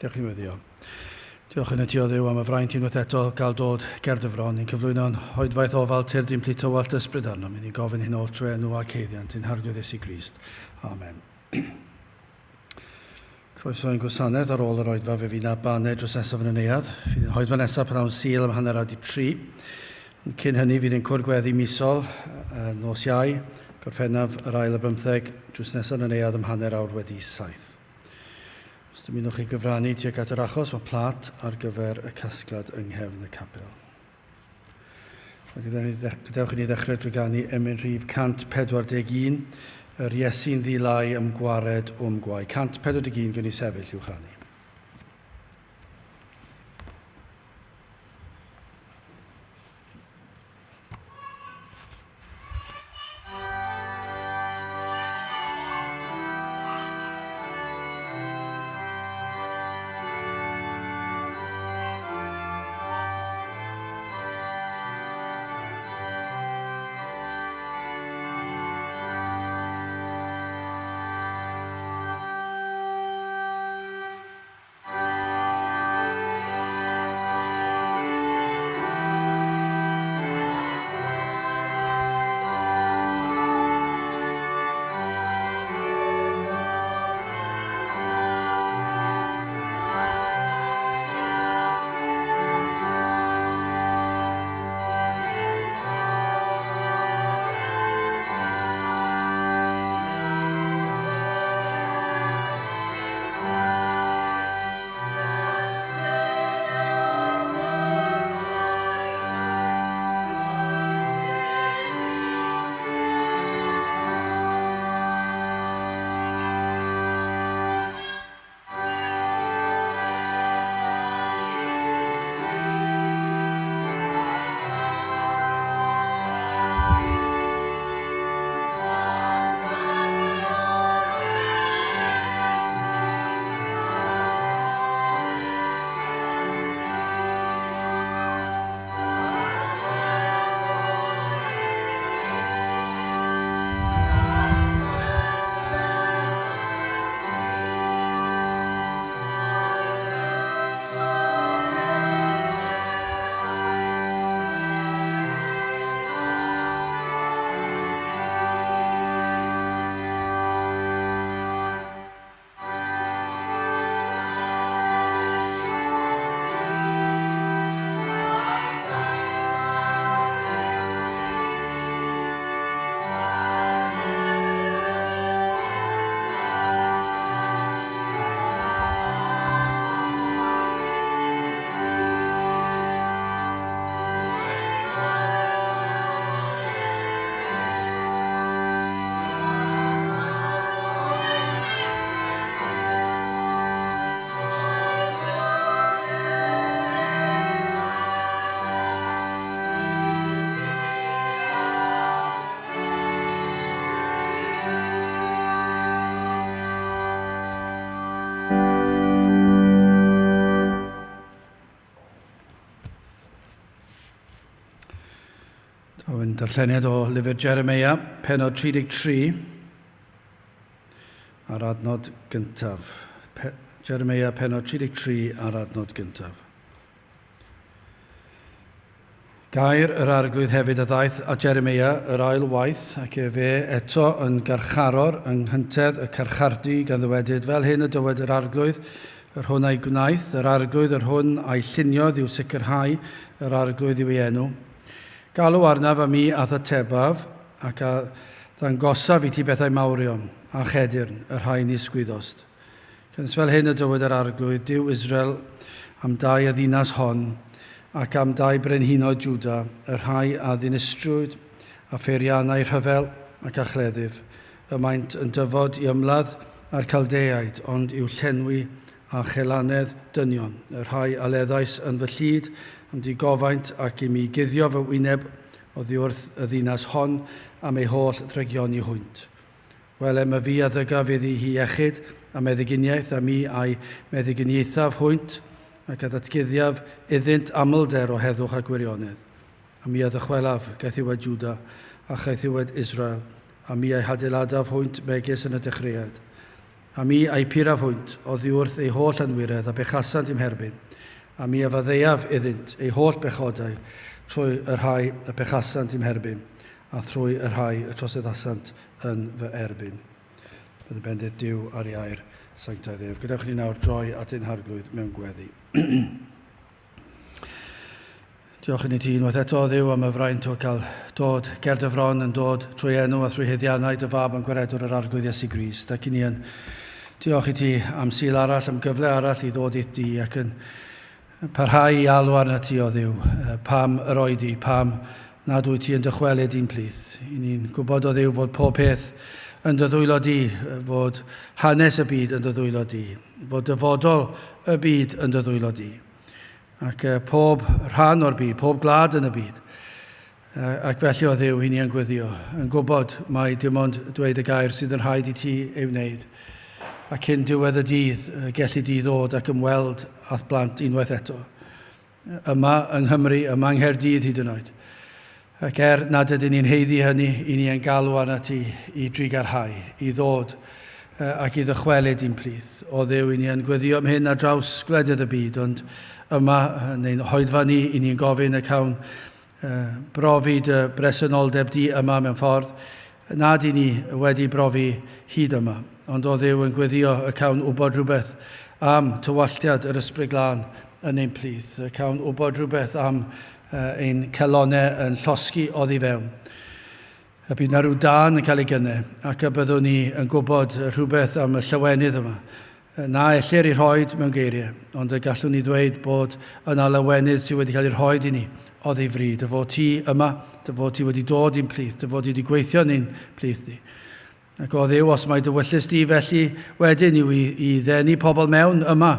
Diolch i weddio. Diolch yn y ti o Dduw am y fraint unwaith eto gael dod ger dy fron. Ni'n cyflwyno'n hoedfaeth ofal tir di'n plito wallt ysbryd arnom. Ni'n gofyn hyn oll trwy enw ac haeddiant ein Harglwydd Iesu Grist. Amen. Croeso i'n gwasanaeth ar ôl yr oedfa fe fydd na baned dros nesaf yn y neuadd. Fydd yn hoedfa nesaf pnawn Sul am 2:30. Ond cyn hynny fydd yn cwrdd gweddi misol nos Iau, Gorffennaf yr ail ar bymtheg, drws nesaf yn y neuadd am 7:30. Os dymunwch chi gyfrannu tuag at yr achos, mae plât ar gyfer y casgliad yng nghefn y capel. Gadewch i ni ddechrau drwy ganu emyn rhif 141, Yr Iesu'n ddilai ym gwared o'm gwae. 141 gen i sefyll i'w chanu. Daw darlleniad o lyfr Jeremia, penod 33, a'r adnod gyntaf. Pe Jeremia, penod 33, a'r adnod gyntaf. Gair yr Arglwydd hefyd a ddaeth a Jeremia yr ail waith, ac efe eto yn garcharor yng nghyntedd y carchardy, gan ddywedyd, Fel hyn y dywed yr Arglwydd, yr hwn a'i gwnaeth, yr Arglwydd yr hwn a'i lluniodd i'w sicrhau, yr Arglwydd yw ei enw. Galw arnaf a mi a'th atebaf, ac a ddangosaf i ti bethau mawrion, a chedyrn, y rhai nis gwyddost. Canys fel hyn y dywed yr Arglwydd, Duw Israel, am dai y ddinas hon, ac am dai brenhinoedd Jwda, y rhai a ddinistriwyd â pheiriannau rhyfel ac â chleddyf, y maent yn dyfod i ymladd â'r Caldeaid, ond i'w llenwi â chelanedd dynion, y rhai a leddais yn fy llid am digofaint ac i mi guddio fy wyneb oddiwrth y ddinas hon am ei holl ddrygioni hwynt. Wele, myfi a ddygaf iddi hi iechyd a meddyginiaeth, a mi a'i meddyginiaethaf hwynt, ac a ddatguddiaf iddynt amlder o heddwch a gwirionedd. A mi a ddychwelaf gaethiwed Jwda, a chaethiwed Israel, a mi a'u hadeiladaf hwynt megis yn y dechreuad. A mi a'i puraf hwynt oddiwrth eu holl anwiredd a bechasant i'm herbyn, a mi a faddeuaf iddynt eu holl bechodau trwy y rhai y pechasant i'm herbyn, a thrwy y rhai y troseddasant yn fy erbyn. Bydd y bendith Duw ar ei air sanctaidd ef. Gadewch i ni nawr droi at ein Harglwydd mewn gweddi. Diolch i ni ti unwaith eto, Dduw, am y fraint o gael dod ger dy fron yn dod trwy enw a thrwy haeddiannau dy fab yn gwaredwr yr Arglwydd Iesu Grist. Ac i ni yn diolch i ti am Sul arall, am gyfle arall i ddod i'th di ac yn parhau i alw arnat ti, o Dduw, pam yr oedi, pam nad wyt ti yn dychwelyd i'n plith. I ni'n gwybod, o Dduw, fod pob peth yn dy ddwylo di, fod hanes y byd yn dy ddwylo di, fod dyfodol y byd yn dy ddwylo di. Ac pob rhan o'r byd, pob gwlad yn y byd. Ac felly o Dduw, i ni yn gweddio, yn gwybod mai dim ond dweud y gair sydd yn rhaid i ti ei wneud. A cyn diwedd y dydd, gelli di ddod ac ymweld â'th blant unwaith eto. Yma yng Nghymru, yma yng Nghaerdydd hyd yn oed. Ac er nad ydyn ni'n haeddu hynny, i ni yn galw arnat ti i drugarhau, i ddod ac i ddychwelyd i'n plith. O Dduw, i ni yn gweddio am hyn ar draws gwledydd y byd, ond yma, yn ein hoedfa ni, i ni'n gofyn y cawn brofi dy bresenoldeb di yma mewn ffordd nad i ni wedi brofi hyd yma. Ond o Dduw, yn gweddio y cawn wybod rhywbeth am tywalltiad yr Ysbryd Glân yn ein plith, y cawn wybod rhywbeth am ein calonnau yn llosgi oddi fewn. Y bydd na rhyw dân yn cael ei gynnau, ac y byddwn ni yn gwybod rhywbeth am y llawenydd yma. Na ellir ei rhoid mewn geiriau, ond y gallwn ni ddweud bod yna lawenydd sydd wedi cael ei rhoid i ni oddi fri. Dy fod ti yma, dy fod ti wedi dod i'n plith, dy fod ti wedi gweithio yn ein plith ni. Ac o Dduw, os mai dy wyllys di felly wedyn yw i ddenu pobl mewn yma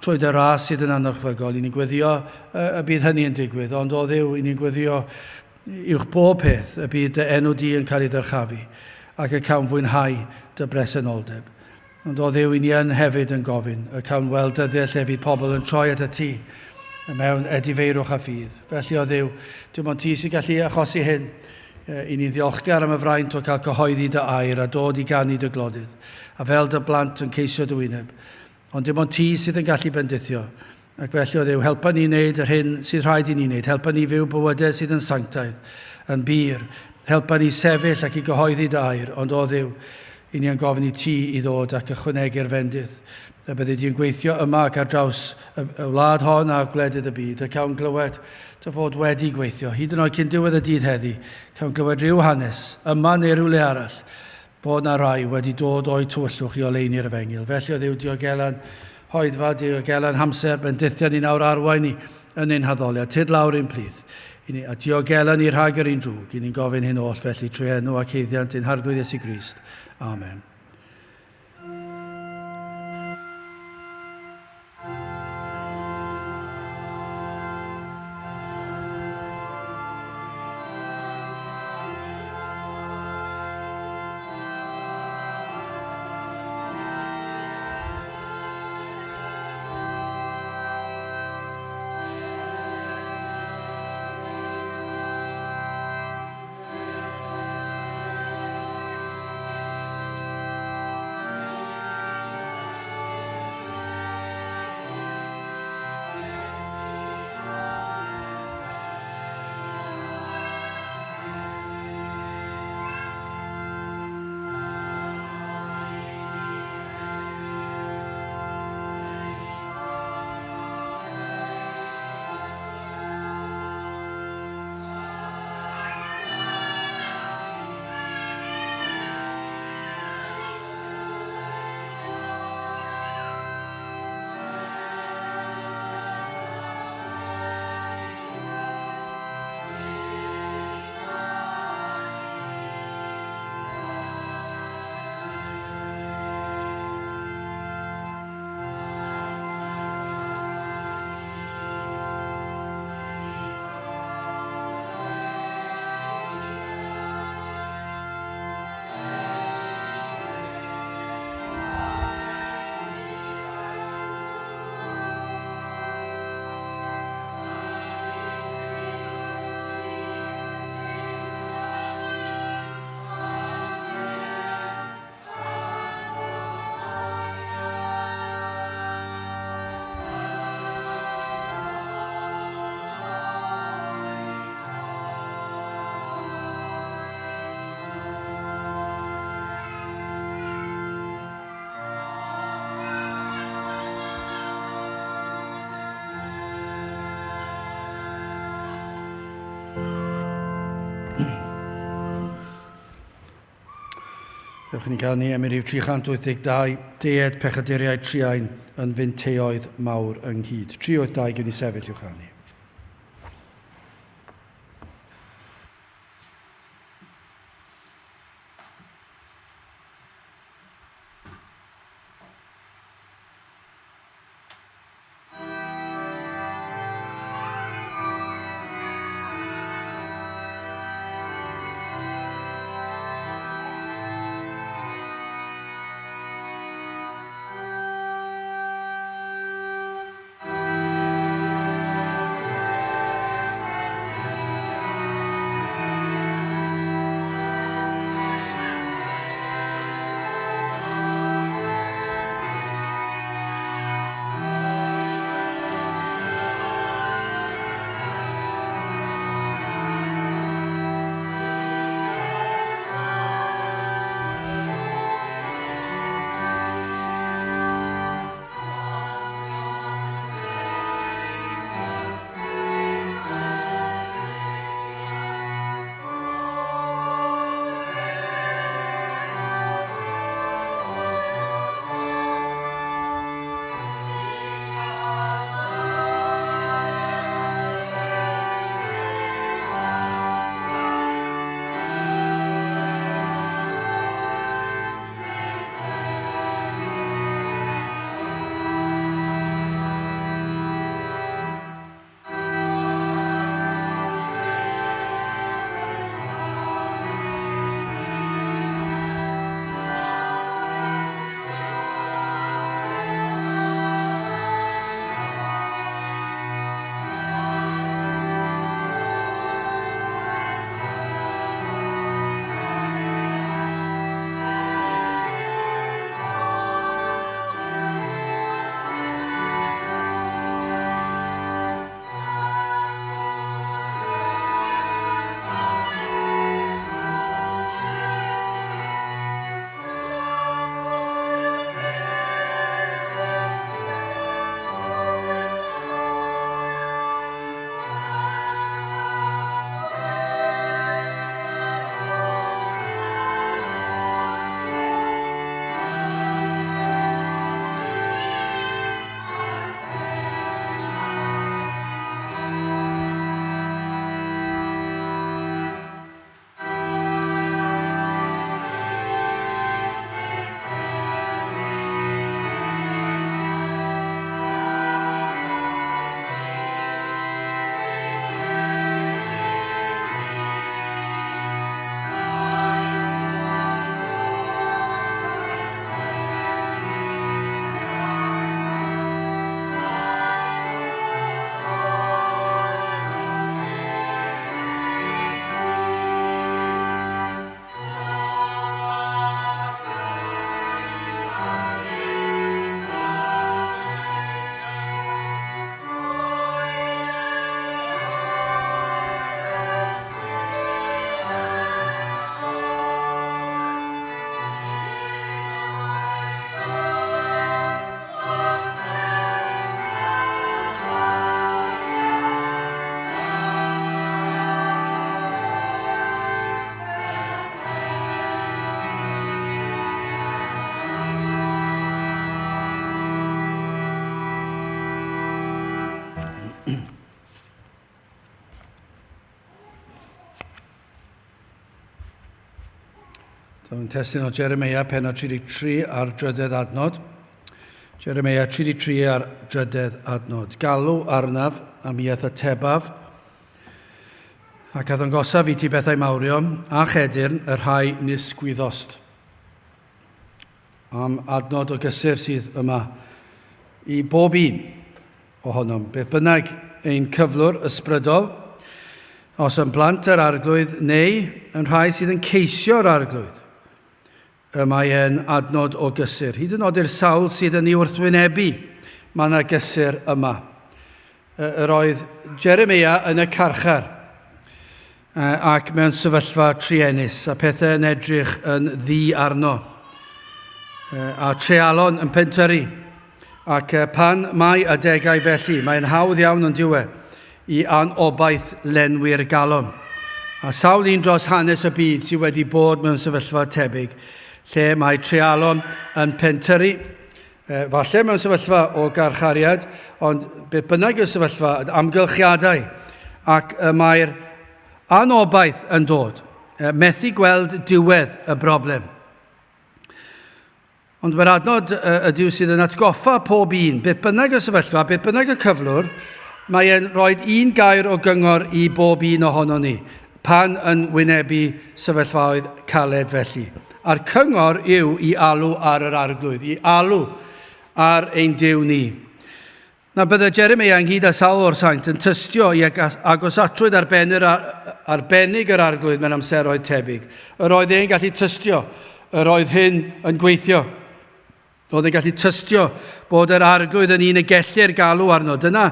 trwy dy ras sydd yn anorchfygol, i ni'n gweddio y bydd hynny yn digwydd, ond o Dduw, i ni'n gweddio uwch bob peth y bydd dy enw di yn cael ei ddyrchafu ac y cawn fwynhau dy bresenoldeb. Ond o Dduw, i ni yn hefyd yn gofyn y cawn weld dyddiau lle fydd pobl yn troi atat ti mewn edifeirwch a ffydd. Felly o Dduw, dim ond ti sy'n gallu achosi hyn. I ni'n ddiolchgar am y fraint o cael cyhoeddi dy air a dod i ganu dy glodydd, a fel dy blant yn ceisio dy wyneb. Ond dim ond ti sydd yn gallu bendithio. Ac felly, o Dduw, helpa ni wneud yr hyn sydd rhaid i ni wneud. Helpa ni fyw bywydau sydd yn sanctaidd, yn bur. Helpa ni sefyll ac i gyhoeddi dy air. Ond, o Dduw, i ni yn gofyn i ti i ddod ac ychwanegu'r fendith. Y byddi di'n gweithio yma ac ar draws y, y wlad hon a gwledydd y byd, y cawn glywed dy fod wedi gweithio, hyd yn oed cyn diwedd y dydd heddi, cawn glywed rhyw hanes, yma neu rywle arall, bod na rai wedi dod o'u tywyllwch i oleuni'r efengyl. Felly, o Dduw, diogelan hoedfa, diogelan hamser, bendithia ni nawr arwain ni yn ein haddoliad, tyd lawr ein plith, i ni, a diogela ni rhag yr un drwg. I ni'n gofyn hyn oll felly trwy enw ac haeddiant ein Harglwydd Iesu Grist. Amen. Gewch ni ganu emyn rhif 382, Deued pechaduriaid truain yn finteoedd mawr ynghyd. 382, gewn ni sefyll i'w chanu. Dyma'n testun o Jeremia, penod 33 a'r drydedd adnod. Jeremia 33 a'r drydedd adnod. Galw arnaf am iaith atebaf, ac a ddangosaf i ti bethau mawrion a chedyrn y rhai nis gwyddost. Am adnod o gysur sydd yma i bob un ohonom, beth bynnag ein cyflwr ysbrydol, os yn blant yr Arglwydd neu yn rhai sydd yn ceisio'r Arglwydd, y mae e'n adnod o gysur. Hyd yn oed i'r sawl sydd yn ei wrthwynebu, mae yna gysur yma. Yr oedd Jeremia yn y carchar ac mewn sefyllfa truenus, a pethau yn edrych yn ddu arno, a treialon yn pentyrru. Ac pan mae adegau felly, mae'n hawdd iawn yn diwe i anobaith lenwi'r galon. A sawl un dros hanes y byd sydd wedi bod mewn sefyllfa tebyg, lle mae treialon yn pentyrru, falle mewn sefyllfa o garchariad, ond beth bynnag yw'r sefyllfa, amgylchiadau, ac y mae'r anobaith yn dod, methu gweld diwedd y broblem. Ond mae'r adnod ydyw sydd yn atgoffa pob un, beth bynnag y sefyllfa, beth bynnag y cyflwr, mae e'n rhoi un gair o gyngor i bob un ohono ni, pan yn wynebu sefyllfaoedd caled felly. A'r cyngor yw i alw ar yr arglwydd, i alw ar ein Duw ni. Na bydde Jeremia ynghyd â sawl o'r saint yn tystio i agosatrwydd arbennig yr arglwydd mewn amseroedd tebyg. Yr oedd e'n gallu tystio, yr oedd hyn yn gweithio. Roedd e'n gallu tystio bod yr arglwydd yn un y gellir galw arno. Dyna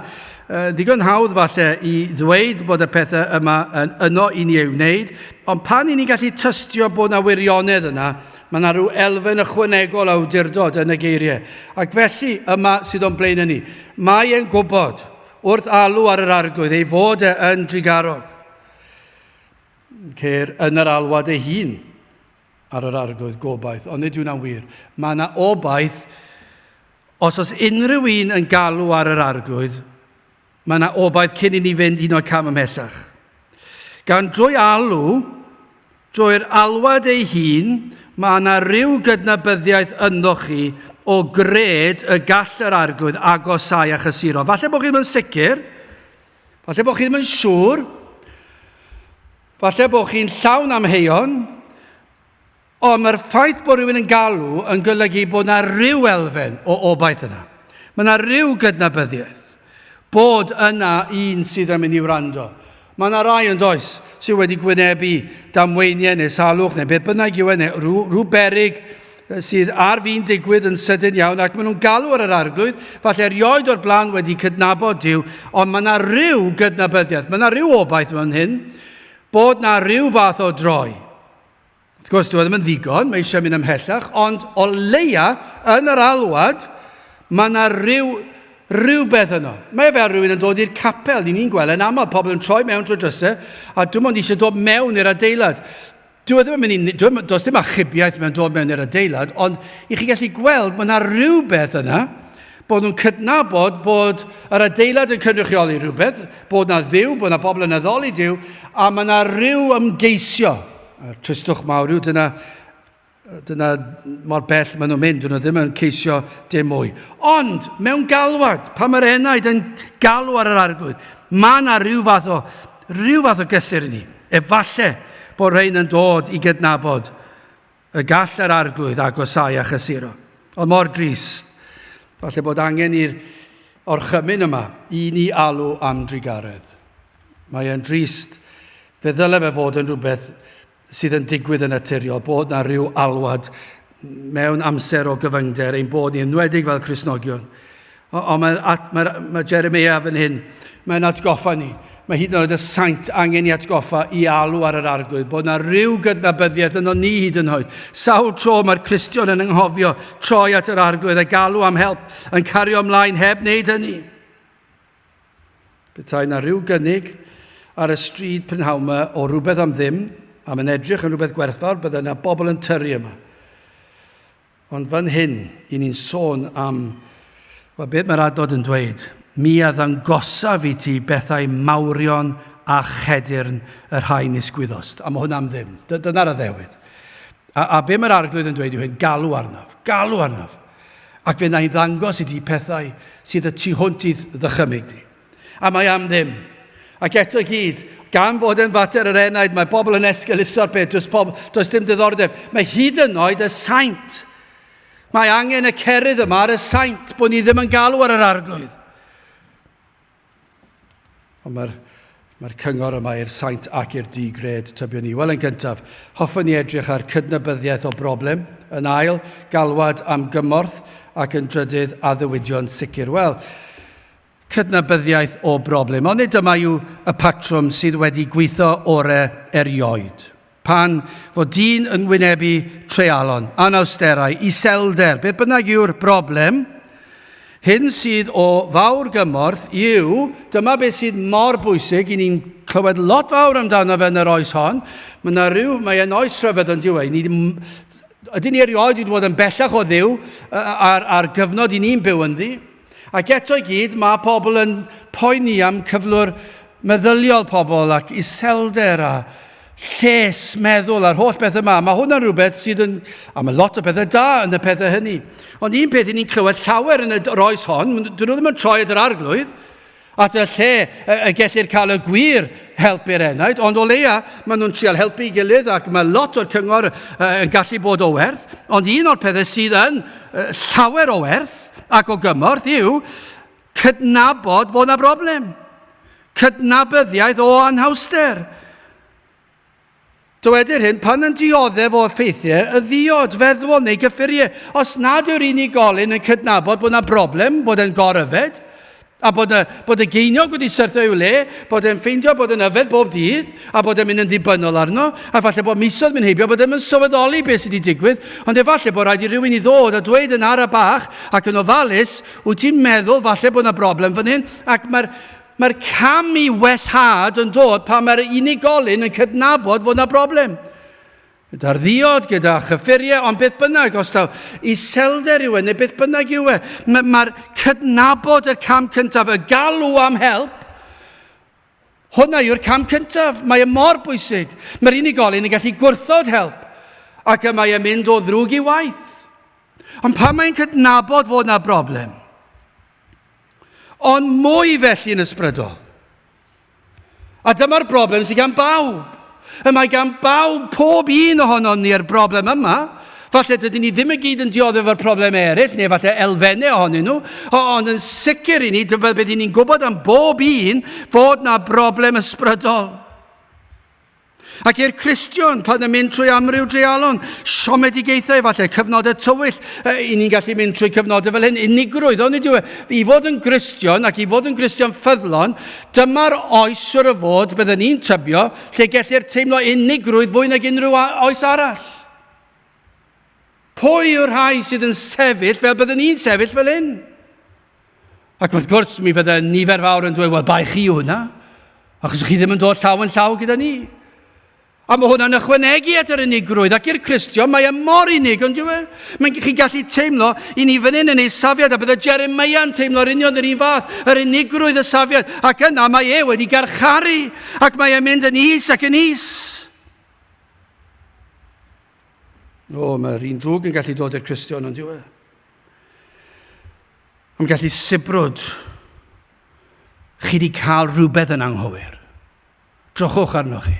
ddigon hawdd falle i ddweud bod y pethau yma yn yno i ni ei wneud, ond pan i ni'n gallu tystio bod yna wirionedd yna, Mae yna rhyw elfen ychwanegol awdurdod yn y geiriau. Ac felly, yma sydd o'n blaen ni. Mae e'n gwybod, wrth alw ar yr arglwydd, ei fod e yn drugarog. Ceir yn yr alwad ei hun ar yr arglwydd gobaith, ond nid yw'n wir. Mae yna obaith, os oes unrhyw un yn galw ar yr arglwydd, Mae yna obaith cyn i ni fynd un o'r cam ymhellach. Gan drwy alw, drwy'r alwad ei hun, mae yna ryw gydnabyddiaeth ynddo chi o gred y gall yr arglwydd agosau a chysuro. Falle bod chi ddim yn sicr, falle bod chi ddim yn siŵr, falle bod chi'n llawn amheuon, Ond mae'r ffaith bod rhywun yn galw yn golygu bod yna ryw elfen o obaith yna. Mae yna ryw gydnabyddiaeth bod yna un sydd yn mynd i wrando. Mae yna rai yn does sydd wedi gwynebu damweiniau neu salwch neu beth bynnag yw e, neu rhyw, rhyw berig sydd ar fin digwydd yn sydyn iawn ac maen nhw'n galw ar yr arglwydd, falle erioed o'r blaen wedi cydnabod Duw, ond mae yna ryw gydnabyddiaeth, mae yna ryw obaith mewn hyn, bod yna ryw fath o droi. Wrth gwrs, dyw e ddim yn ddigon, mae eisiau mynd ymhellach, ond o leia, yn yr alwad, mae yna rhyw, rhywbeth yno. Mae e fel rhywun yn dod i'r capel, ni'n ni'n gweld yn aml, pobl yn troi mewn trwy drysau, a dim ond eisiau dod mewn i'r adeilad. Dyw e ddim yn mynd i, dyw, e does dim achubiaeth mewn dod mewn i'r adeilad, ond i chi gallu gweld, mae yna rhywbeth yna, bod nhw'n cydnabod bod yr adeilad yn cynrychioli rhywbeth, bod yna ddiw, bod yna bobl yn addoli Duw, a mae yna rhyw ymgeisio. A'r tristwch mawr yw dyna, dyna mor bell maen nhw'n mynd, dyn nhw ddim yn ceisio dim mwy. Ond, mewn galwad, pan mae'r enaid yn galw ar yr arglwydd, mae yna rhyw fath o, rhyw fath o gysur i ni. Efallai bod rhain yn dod i gydnabod y gall yr arglwydd agosau a chysuro. Ond mor drist, falle bod angen i'r orchymyn yma i ni alw am drugaredd. Mae e'n drist. Fe ddyle fe fod yn rhywbeth sydd yn digwydd yn naturiol, bod na rhyw alwad mewn amser o gyfyngder, ein bod ni enwedig fel Cristnogion. Ond mae, mae, mae Jeremiah fan hyn, mae'n atgoffa ni. Mae hyd yn oed y saint angen i atgoffa i alw ar yr arglwydd, bod yna rhyw gydnabyddiaeth yno ni hyd yn oed. Sawl tro mae'r Cristion yn anghofio troi at yr arglwydd a galw am help, yn cario ymlaen heb wneud hynny. Petai yna rhyw gynnig ar y stryd prynhawn yma o rhywbeth am ddim, a mae'n edrych yn rhywbeth gwerthfawr, bydde yna bobl yn tyrru yma. Ond fan hyn, i ni'n sôn am, wel, beth mae'r adnod yn dweud? Mi a ddangosaf i ti bethau mawrion a chedyrn y rhai nis gwyddost. A mae hwnna am ddim. Dyna'r addewid. A, a be mae'r arglwydd yn dweud yw hyn, galw arnaf, galw arnaf. Ac fe wna i ddangos i ti pethau sydd y tu hwnt i'th ddychymyg di. A mae am ddim. Ac eto i gyd, gan fod yn fater yr enaid, mae bobl yn esgeuluso'r peth, does, pobl, does dim diddordeb. Mae hyd yn oed y saint. Mae angen y cerydd yma ar y saint, bod ni ddim yn galw ar yr arglwydd. Ond mae'r mae cyngor yma i'r saint ac i'r di-gred, tybio ni. Wel, yn gyntaf, hoffwn ni edrych ar cydnabyddiaeth o broblem. Yn ail, galwad am gymorth ac yn drydydd, addewidion sicr. Wel, Cydnabyddiaeth o broblem. Ond nid dyma yw y patrwm sydd wedi gweithio ore erioed. Pan fod dyn yn wynebu treialon, anawsterau, iselder, beth bynnag yw'r broblem, hyn sydd o fawr gymorth yw, dyma beth sydd mor bwysig, i ni'n clywed lot fawr amdano fe yn yr oes hon, mae yna rhyw, mae e'n oes rhyfedd yn diwedd, ni Ydyn ni erioed wedi bod yn bellach o Dduw ar, ar gyfnod i ni'n byw ynddi? Ac eto i gyd, mae pobl yn poeni am cyflwr meddyliol pobl ac iselder a lles meddwl a'r holl beth yma. Mae hwnna'n rhywbeth sydd yn... A mae lot o bethau da yn y pethau hynny. Ond un peth i ni'n clywed llawer yn yr oes hon, dyn nhw ddim yn troi at yr arglwydd, at y lle y gellir cael y gwir help i'r enaid, ond o leia maen nhw'n trial helpu i gilydd ac mae lot o'r cyngor yn gallu bod o werth, ond un o'r pethau sydd yn llawer o werth ac o gymorth yw cydnabod fod yna broblem. Cydnabyddiaeth o anhawster. Dywedir hyn pan yn dioddef o effeithiau y ddiod feddwol neu gyffuriau. Os nad yw'r unigolyn yn cydnabod bod yna broblem, bod e'n gor-yfed, a bod y, bod y geiniog wedi syrthio i'w le, bod e'n ffeindio bod e'n yfed bob dydd, a bod e'n mynd yn ddibynnol arno, a falle bod misoedd mynd heibio, bod e'n mynd sylweddoli beth sydd wedi digwydd, ond efallai bod rhaid i rywun i ddod a dweud yn ara bach ac yn ofalus, wyt ti'n meddwl falle bod yna broblem fan hyn, ac mae'r Mae'r cam i wellhad yn dod pan mae'r unigolyn yn cydnabod fod yna broblem. Gyda'r ddiod, gyda chyffuriau, ond beth bynnag, os taw iselder yw e, neu beth bynnag yw e, mae'r cydnabod y cam cyntaf, y galw am help, hwnna yw'r cam cyntaf. Mae e mor bwysig. Mae'r unigolyn yn gallu gwrthod help, ac y mae e'n mynd o ddrwg i waith. Ond pan mae'n cydnabod fod yna broblem, Ond mwy felly yn ysbrydol. A dyma'r broblem sydd gan bawb. Y mae gan bawb, pob un ohonon ni'r broblem yma. Falle dydyn ni ddim y gyd yn dioddef efo'r problemau eraill, neu falle elfennau ohonyn nhw, ond yn sicr i ni, dyma beth i ni'n gwybod am bob un, fod na broblem ysbrydol. Ac i'r Cristion, pan yn mynd trwy amryw dreialon, siomedigaethau falle, cyfnodau tywyll, i ni'n gallu mynd trwy cyfnodau fel hyn, unigrwydd, ond nid yw e. I fod yn Gristion ac i fod yn Gristion ffyddlon, dyma'r oes siwr o fod, byddwn ni'n tybio, lle gellir teimlo unigrwydd fwy nag unrhyw oes arall. Pwy yw'r rhai sydd yn sefyll fel byddwn ni'n sefyll fel hyn? Ac wrth gwrs, mi fydde nifer fawr yn dweud, wel, bai chi yw hwnna, achos chi ddim yn dod llaw yn llaw gyda ni. A mae hwnna'n ychwanegu at yr unigrwydd, ac i'r Cristion mae e mor unig, ond yw e? Mae'n chi gallu teimlo i ni fan hyn yn ei safiad, a bydde Jeremiah'n teimlo'r union yr un fath, yr unigrwydd y safiad, ac yna mae e wedi garcharu, ac mae e'n mynd yn is ac yn is. O, mae'r un drwg yn gallu dod i'r Cristion, ond yw e? Am gallu sibrwd. Chi wedi cael rhywbeth yn anghywir. Drychwch arnoch chi.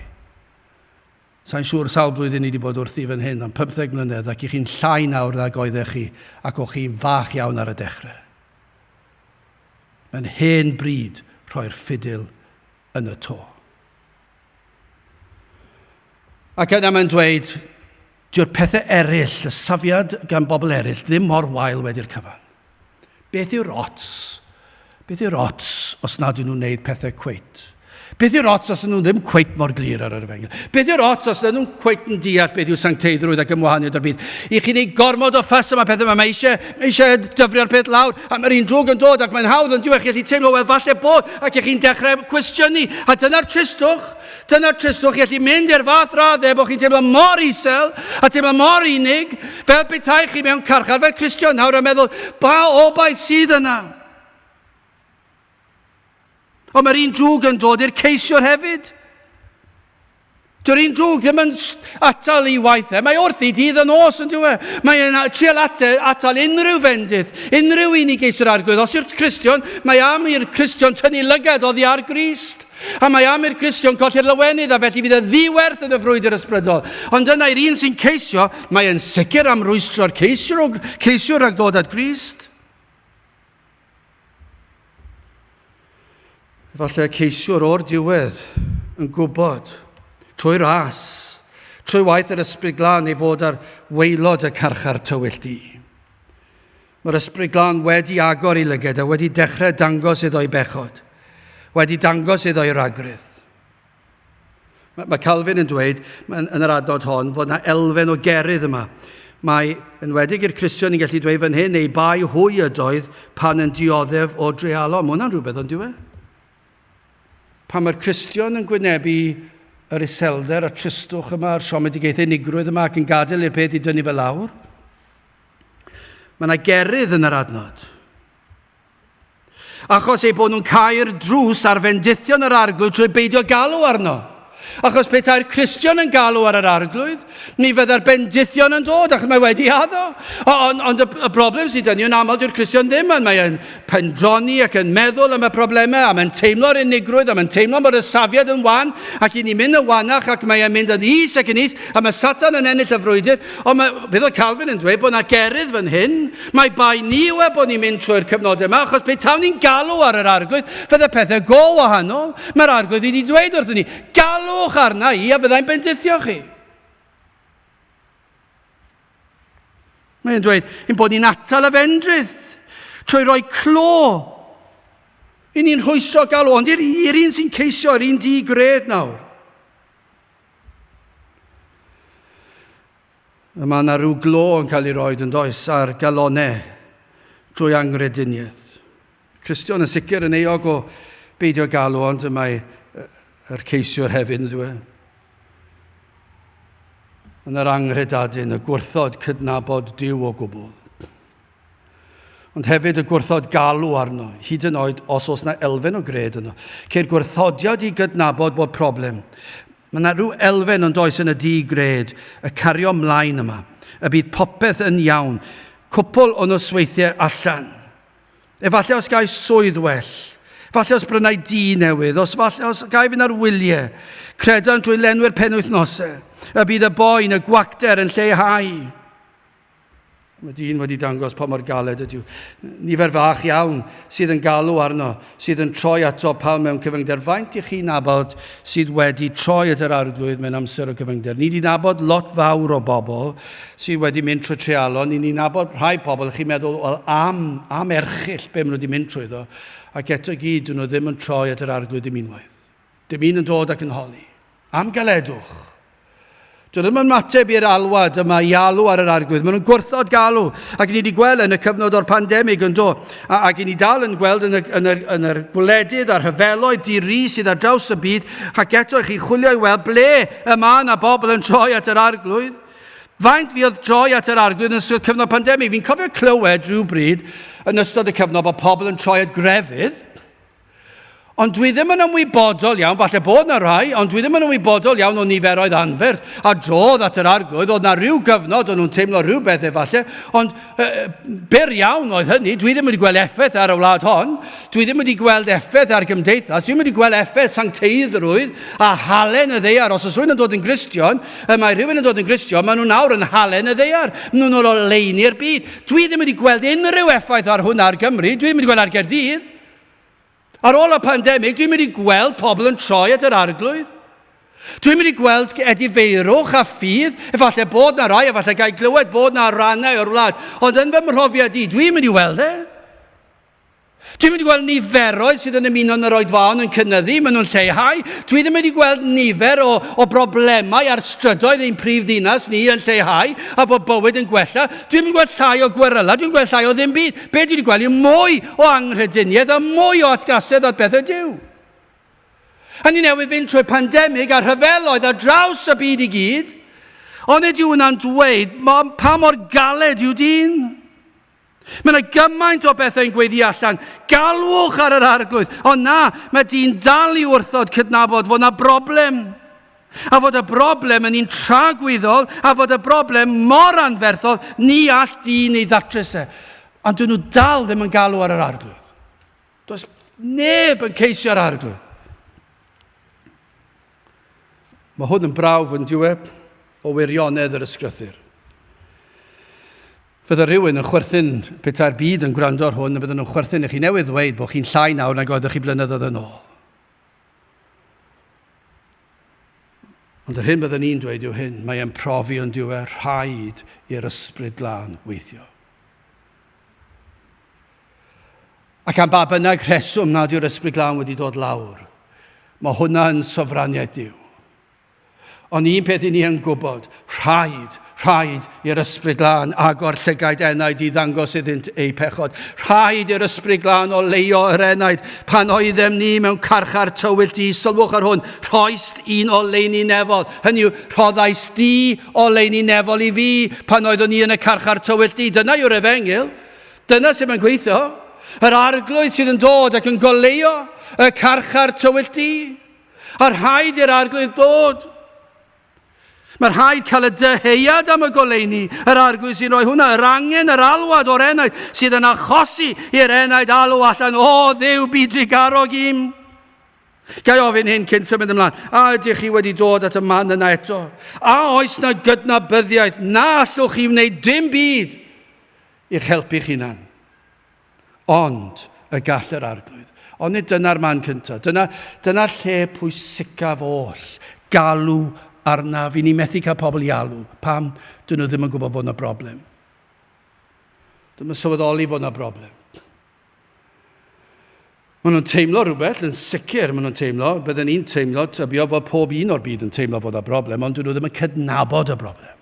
Sa'n siŵr sawl blwyddyn ni wedi bod wrthi fan hyn, ond 15 mlynedd, ac i chi'n llai nawr nag oeddech chi, ac o'ch chi'n fach iawn ar y dechrau. Mae'n hen bryd rhoi'r ffidil yn y to. Ac yna mae'n dweud, dyw'r pethau eraill, y safiad gan bobl eraill, ddim mor wael wedi'r cyfan. Beth yw'r ots? Beth yw'r ots os nad ydyn nhw'n gwneud pethau cweit? Beth yw'r ots os ydyn nhw ddim cweit mor glir ar yr efengyl? Beth yw'r ots os ydyn nhw'n cweit yn deall beth yw sancteiddrwydd ac ymwahaniad o'r byd? I chi wneud gormod o ffys am y pethau yma, mae eisiau, mae eisiau dyfrio'r peth lawr, a mae'r un drwg yn dod ac mae'n hawdd yn diwedd, chi allu teimlo, wel falle bod, ac i chi'n dechrau cwestiynu, a dyna'r tristwch. Dyna'r tristwch, chi allu mynd i'r fath raddau bod chi'n teimlo mor isel a teimlo mor unig, fel petai chi mewn carchar fel Cristion nawr a meddwl, ba obaith sydd yna? Ond mae'r un drwg yn dod i'r ceisiwr hefyd. Dyw'r un drwg ddim yn atal ei waith e. Mae wrthi dydd a nos yn dyw e. Mae'n trial atal unrhyw fendith, unrhyw un i geisio'r arglwydd. Os yw'r Cristion, mae am i'r Cristion tynnu lygad oddi ar Grist. A mae am i'r Cristion colli'r lawenydd, a felly fydd y ddiwerth yn y frwydr ysbrydol. Ond yna i'r un sy'n ceisio, mae yn sicr am rwystro'r ceisiwr, ceisiwr rhag dod at Grist. Efallai y ceisiwr o'r diwedd yn gwybod, trwy ras, trwy waith yr Ysbryd Glân, ei fod ar waelod y carchar tywyll du. Mae'r Ysbryd Glân wedi agor ei lyged a wedi dechrau dangos iddo'i bechod, wedi dangos iddo'i ragrith. Mae, mae Calvin yn dweud yn, yn yr adnod hon fod yna elfen o gerydd yma. Mae enwedig i'r Cristion yn gallu dweud fan hyn, ei bai hwy ydoedd pan yn dioddef o dreialon. Mae hwnna'n rhywbeth ond yw e? Pan mae'r Cristion yn gwynebu yr iselder, y tristwch yma, yr siomedigaethau unigrwydd yma ac yn gadael i'r peth i dynnu fe lawr. Mae yna gerydd yn yr adnod. Achos eu bod nhw'n cau'r drws ar fendithion yr arglwydd trwy beidio galw arno. Achos petai'r Cristion yn galw ar yr arglwydd, mi fydda'r bendithion yn dod, achos mae wedi addo. Ond on, y, y broblem sydd dyn ni yn aml dyw'r Cristion ddim yn, mae'n pendroni ac yn meddwl am y problemau, a mae'n teimlo'r unigrwydd, a mae'n teimlo bod y safiad yn wan, ac i ni'n mynd yn wanach, ac mae'n mynd yn is ac yn is, a mae Satan yn ennill y frwydr. Ond mae, beth oedd Calvin yn dweud, bod yna gerydd fan hyn, mae bai ni yw e bod ni'n mynd trwy'r cyfnodau yma, achos pe tawn ni'n galw ar yr arglwydd, fydde pethau go wahanol. Mae'r arglwydd wedi dweud wrthyn ni, galwch arna i a fyddai'n bendithio chi. Mae'n dweud ein bod ni'n atal y fendrith trwy roi clo. I ni'n rhwystro galw, ond i'r un sy'n ceisio, yr un di-gred nawr. Y mae yna rhyw glo yn cael ei roed yn does ar galonau drwy anghrediniaeth. Cristion yn sicr yn euog o beidio galw, ond y mae yr ceisiwr hefyd yn dweud. Yn yr anghredadun, y gwrthod cydnabod Duw o gwbl. Ond hefyd y gwrthod galw arno, hyd yn oed os oes na elfen o gred yno. Ceir gwrthodiad i gydnabod bod problem. Mae yna rhyw elfen ond oes yn y di-gred, y cario mlaen yma, y bydd popeth yn iawn, cwpl o nosweithiau allan. Efallai os gai swydd well, falle os brynau dŷ newydd, os falle os gai fynd ar wyliau, credant drwy lenwi'r penwythnosau, y bydd y boen, y gwacter yn lleihau. Mae dyn wedi dangos pa mor galed ydyw. Nifer fach iawn sydd yn galw arno, sydd yn troi ato pan mewn cyfyngder. Faint i chi nabod sydd wedi troi at yr arglwydd mewn amser o gyfyngder? Ni wedi nabod lot fawr o bobl sydd wedi mynd trwy treialon. Ni wedi nabod rhai pobl, chi'n meddwl, wel, am, am erchyll be maen nhw wedi mynd trwyddo. Ac eto i gyd, dyn nhw ddim yn troi at yr arglwydd dim unwaith. Dim un yn dod ac yn holi. Am galedwch. Dwi ddim yn mateb i'r alwad yma i alw ar yr arglwydd. Maen nhw'n gwrthod galw. Ac ni wedi gweld yn y cyfnod o'r pandemig yn do. A, ac ni dal yn gweld yn y, yn y, yn yr gwledydd a'r rhyfeloedd di-ri sydd ar draws y byd. Ac eto i chi chwilio i weld ble y mae yna bobl yn troi at yr arglwydd. Faint fuodd troi at yr arglwydd yn ystod cyfnod pandemig? Fi'n cofio clywed rhywbryd yn ystod y cyfnod bod pobl yn troi at grefydd. Ond dwi ddim yn ymwybodol iawn, falle bod na rhai, ond dwi ddim yn ymwybodol iawn o niferoedd anferth a drodd at yr arglwydd. Oedd na rhyw gyfnod o'n nhw'n teimlo rhywbeth efallai, ond e, byr iawn oedd hynny. Dwi ddim wedi gweld effaith ar y wlad hon. Dwi ddim wedi gweld effaith ar gymdeithas. Dwi ddim wedi gweld effaith sancteiddrwydd a halen y ddeiar. Os oes rhywun yn dod yn Gristion, y mae rhywun yn dod yn Gristion, maen nhw nawr yn halen y ddeiar. Maen nhw'n oleuni'r byd. Dwi ddim wedi gweld unrhyw effaith ar hwnna ar Gymru. Dwi ddim wedi gweld ar Gerdydd. Ar ôl y pandemig, dwi'n mynd i gweld pobl yn troi at yr arglwydd. Dwi'n mynd i gweld edifeirwch a ffydd, efallai bod na rai, efallai gael glywed bod na rannau o'r wlad, ond yn fy mhrofiad i, dwi'n mynd i weld e. Dwi'n mynd i gweld niferoedd sydd yn ymuno yn yr oedfaon yn cynyddu, maen nhw'n lleihau. Dwi ddim wedi gweld nifer o, o broblemau ar strydoedd ein prif ddinas ni yn lleihau a bod bywyd yn gwella. Dwi'n mynd i gweld llai o gweryla, dwi'n gweld llai o ddim byd. Be dwi wedi gweld yw mwy o anghrediniaeth a mwy o atgasedd at bethau Duw. A ni newydd fynd trwy pandemig a rhyfeloedd ar draws y byd i gyd, ond nid yw hwnna'n dweud pa mor galed yw dyn. Mae yna gymaint o bethau'n gweiddi allan. Galwch ar yr arglwydd. Ond na, mae dyn dal i wrthod cydnabod fod yna broblem. A fod y broblem yn un tragwyddol, a fod y broblem mor anferthol, ni all dyn ei ddatrys e. Ond dyn nhw dal ddim yn galw ar yr arglwydd. Does neb yn ceisio'r arglwydd. Mae hwn yn brawf yn diwedd o wirionedd yr ysgrythur. Fydda rhywun yn chwerthin petai'r byd yn gwrando ar hwn, a bydden nhw'n chwerthin i chi newydd ddweud bod chi'n llai nawr nag oeddech chi blynyddoedd yn ôl. Ond yr hyn byddwn i'n dweud yw hyn, mae e'n profi ond yw e rhaid i'r ysbryd glân weithio. Ac am ba bynnag rheswm nad yw'r ysbryd glân wedi dod lawr, mae hwnna yn sofraniaeth Duw. Ond un peth i ni yn gwybod, rhaid, Rhaid i'r Ysbryd Glân agor llygaid enaid i ddangos iddynt eu pechod. Rhaid i'r Ysbryd Glân oleuo yr enaid. Pan oeddem ni mewn carchar tywyll di, sylwch ar hwn, rhoist un oleuni nefol. Hynny yw, rhoddais di oleuni nefol i fi pan oeddwn ni yn y carchar tywyll di. Dyna yw'r efengyl. Dyna sut mae'n gweithio. Yr arglwydd sydd yn dod ac yn goleuo y carchar tywyll di. A rhaid i'r arglwydd dod. Mae rhaid cael y dyheuad am y goleuni, yr arglwydd sy'n rhoi hwnna, yr angen, yr alwad o'r enaid sydd yn achosi i'r enaid alw allan, o Dduw, bu drugarog i'm. Ga i ofyn hyn cyn symud ymlaen? A ydych chi wedi dod at y man yna eto? A oes na gydnabyddiaeth na allwch chi wneud dim byd i'ch helpu'ch hunan? Ond y gall yr Arglwydd. Ond nid dyna'r man cyntaf. Dyna, dyna'r lle pwysicaf oll. Galw arnaf. I ni methu cael pobl i alw. Pam? Dyn nhw ddim yn gwybod fod yna broblem. Dyn nhw'n sylweddoli fod yna broblem. Maen nhw'n teimlo rhywbeth, yn sicr maen nhw'n teimlo, bydden ni'n teimlo, tybio fod pob un o'r byd yn teimlo bod yna broblem, ond dyn nhw ddim yn cydnabod y broblem.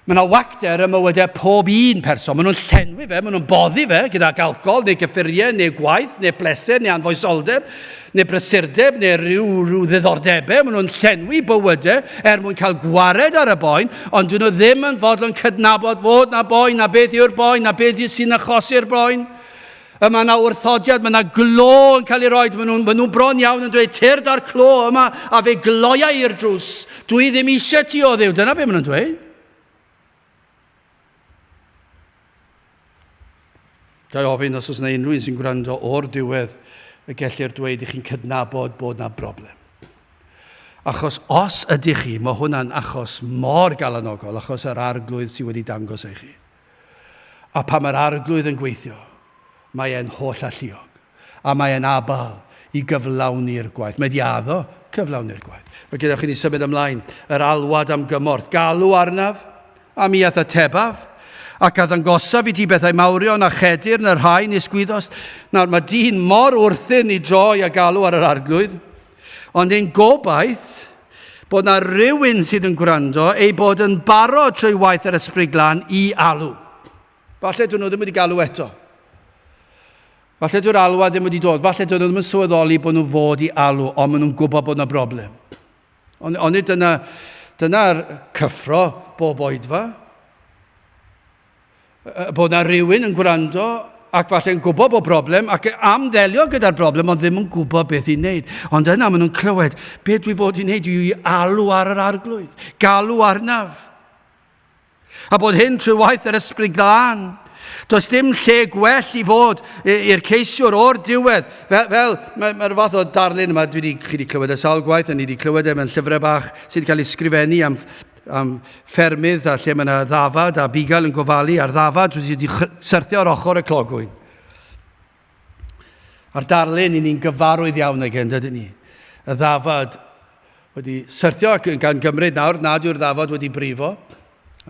Mae yna wacter ym mywydau pob un person. Maen nhw'n llenwi fe, maen nhw'n boddi fe gydag alcohol, neu gyffuriau, neu gwaith, neu bleser, neu anfoesoldeb, neu brysurdeb, neu rhyw, rhyw ddiddordebau. Maen nhw'n llenwi bywydau er mwyn cael gwared ar y boen, ond dyn nhw ddim yn fodlon cydnabod fod na boen, na beth yw'r boen, na beth sy'n achosi'r boen. Y mae yna wrthodiad, mae yna glo yn cael ei roi. Maen nhw'n ma nhw bron iawn yn dweud, tyrd ar clo yma, a fe gloia i'r drws. Dwi ddim eisiau ti o Dduw. Dyna beth maen nhw'n dweud. Ga i ofyn os oes yna unrhyw un sy'n gwrando o'r diwedd y gellir dweud i chi'n cydnabod bod yna broblem. Achos os ydych chi, mae hwnna'n achos mor galanogol, achos yr arglwydd sydd wedi dangos ei chi. A pan mae'r Arglwydd yn gweithio, mae e'n holl alluog, a mae e'n abal i gyflawni'r gwaith. Mae wedi addo cyflawni'r gwaith. Fe gadewch i ni symud ymlaen. Yr alwad am gymorth. Galw arnaf, a mi a'th atebaf, ac a ddangosaf i ti bethau mawrion a chedir na rhai nis gwyddost. Nawr, mae dyn mor wrthyn i droi a galw ar yr Arglwydd, ond ein gobaith bod na rywun sydd yn gwrando ei bod yn barod trwy waith yr Ysbryd Glân i alw. Falle dyn nhw ddim wedi galw eto. Falle dyw'r alwad ddim wedi dod. Falle dyn nhw ddim yn sylweddoli bod nhw fod i alw, ond maen nhw'n gwybod bod yna broblem. Ond on nid dyna, dyna'r cyffro bob oedfa. Bod na rywun yn gwrando ac falle yn gwybod bod broblem ac am ddelio gyda'r broblem ond ddim yn gwybod beth i wneud. Ond yna maen nhw'n clywed, beth dwi fod i wneud yw i alw ar yr arglwydd, galw arnaf. A bod hyn trwy waith yr ysbryd glân. Does dim lle gwell i fod i'r ceisiwr o'r diwedd. Fel, fel mae'r mae fath o darlun yma, dwi wedi, chi wedi clywed e sawl gwaith, a ni wedi clywed e mewn llyfrau bach sydd wedi cael ei sgrifennu am am ffermydd a lle mae yna ddafad a bugail yn gofalu ar ddafad sydd wedi syrthio ar ochr y clogwyn. A'r darlun i ni'n gyfarwydd iawn ag e, dydyn ni? Y ddafad wedi syrthio ac gan gymryd nawr nad yw'r ddafad wedi brifo.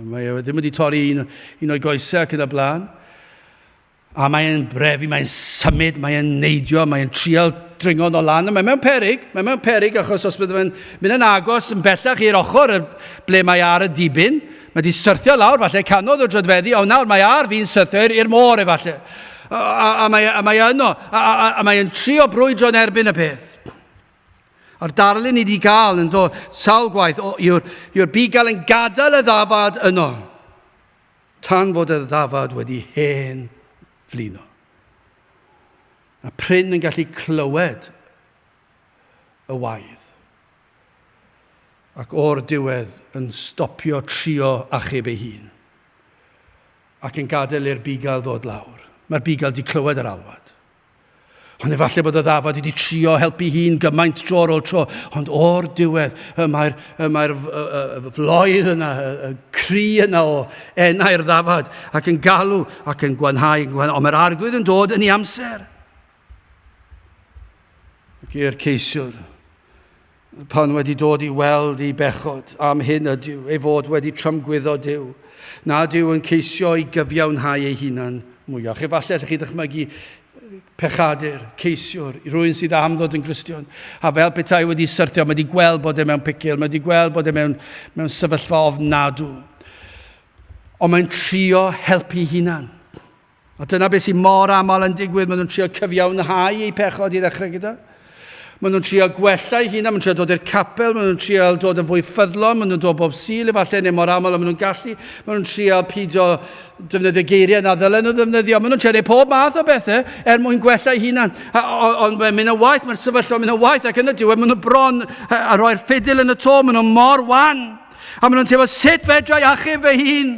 Mae e ddim wedi torri un, un o'i goesau ac yn y blaen. A mae'n brefu, mae'n symud, mae'n neidio, mae'n trial dringo nôl lan. Mae mewn perig, mae mewn perig achos os bydde fe'n mynd yn agos yn bellach i'r ochr ble mae ar y dibyn, mae wedi syrthio lawr falle canodd o drydfeddi, ond nawr mae ar fi'n syrthio i'r môr efallai. A, a, a, mae, a mae yno, a, a, a mae'n trio brwydro yn erbyn y peth. A'r darlun ni wedi gael yn dod sawl gwaith yw'r yw bugail yn gadael y ddafad yno. Tan fod y ddafad wedi hen flino. A prin yn gallu clywed y waedd. Ac o'r diwedd yn stopio trio achub ei hun. Ac yn gadael i'r bugail ddod lawr. Mae'r bugail di clywed yr alwad. Ond efallai bod y ddafad wedi trio helpu hun gymaint dro ar ôl tro, ond o'r diwedd, y mae'r, y mae'r floedd yna, y cri yna o enau'r ddafad, ac yn galw ac yn gwanhau, yn gwanhau. Ond mae'r arglwydd yn dod yn ei amser. Ac i'r ceisiwr, pan wedi dod i weld ei bechod, am hyn ydyw, ei fod wedi tramgwyddo Duw, nad yw yn ceisio i gyfiawnhau ei hunan mwyach. Efallai allech chi ddychmygu Pechadur, ceisiwr, rhywun sydd am ddod yn Gristion. A fel petai wedi syrthio, mae wedi gweld bod e mewn picil, mae wedi gweld bod e mewn, mewn sefyllfa ofnadw. Ond mae'n trio helpu hunan. A dyna beth sy'n mor aml yn digwydd, maen nhw'n trio cyfiawnhau eu pechod i ddechrau gyda. Maen nhw'n trio gwella eu hunan, maen nhw'n trio dod i'r capel, maen nhw'n trio dod yn fwy ffyddlon, maen nhw'n dod bob Sul efallai neu mor aml a maen nhw'n gallu. Maen nhw'n trio pidio defnyddio geiriau na ddylen nhw ddefnyddio. Maen nhw'n trio gwneud pob math o bethau er mwyn gwella eu hunan. Ond mae'n mynd yn waeth, mae'r sefyllfa yn mynd yn waeth ac yn y diwedd maen nhw bron a rhoi'r ffidil yn y to, maen nhw mor wan. A maen nhw'n teimlo sut fedra i achub fy hun.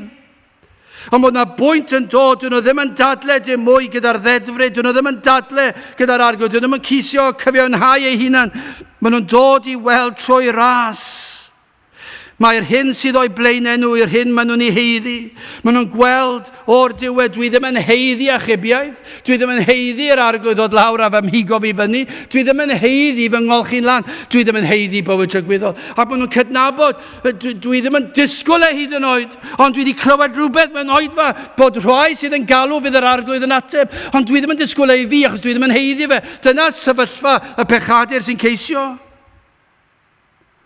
Ond bod yna bwynt yn dod, dyn nhw ddim yn dadle dim mwy gyda'r ddedfryd, dyn nhw ddim yn dadle gyda'r arglwydd, dyn nhw ddim yn ceisio cyfiawnhau eu hunan. Maen nhw'n dod i weld trwy ras. Mae'r hyn sydd o'i blaenau nhw i'r hyn maen nhw'n ei haeddu. Maen nhw'n gweld o'r diwedd, dwi ddim yn haeddu achubiaeth, dwi ddim yn haeddu yr arglwydd ddod lawr a fy mhigo fi fyny, dwi ddim yn haeddu fy ngolchi'n lan, dwi ddim yn haeddu bywyd tragwyddol. Ac maen nhw'n cydnabod, dwi, dwi ddim yn disgwyl e hyd yn oed, ond dwi wedi clywed rhywbeth mewn oedfa bod rhai sydd yn galw fydd yr arglwydd yn ateb, ond dwi ddim yn disgwyl e i fi achos dwi ddim yn haeddu fe. Dyna sefyllfa y pechadur sy'n ceisio.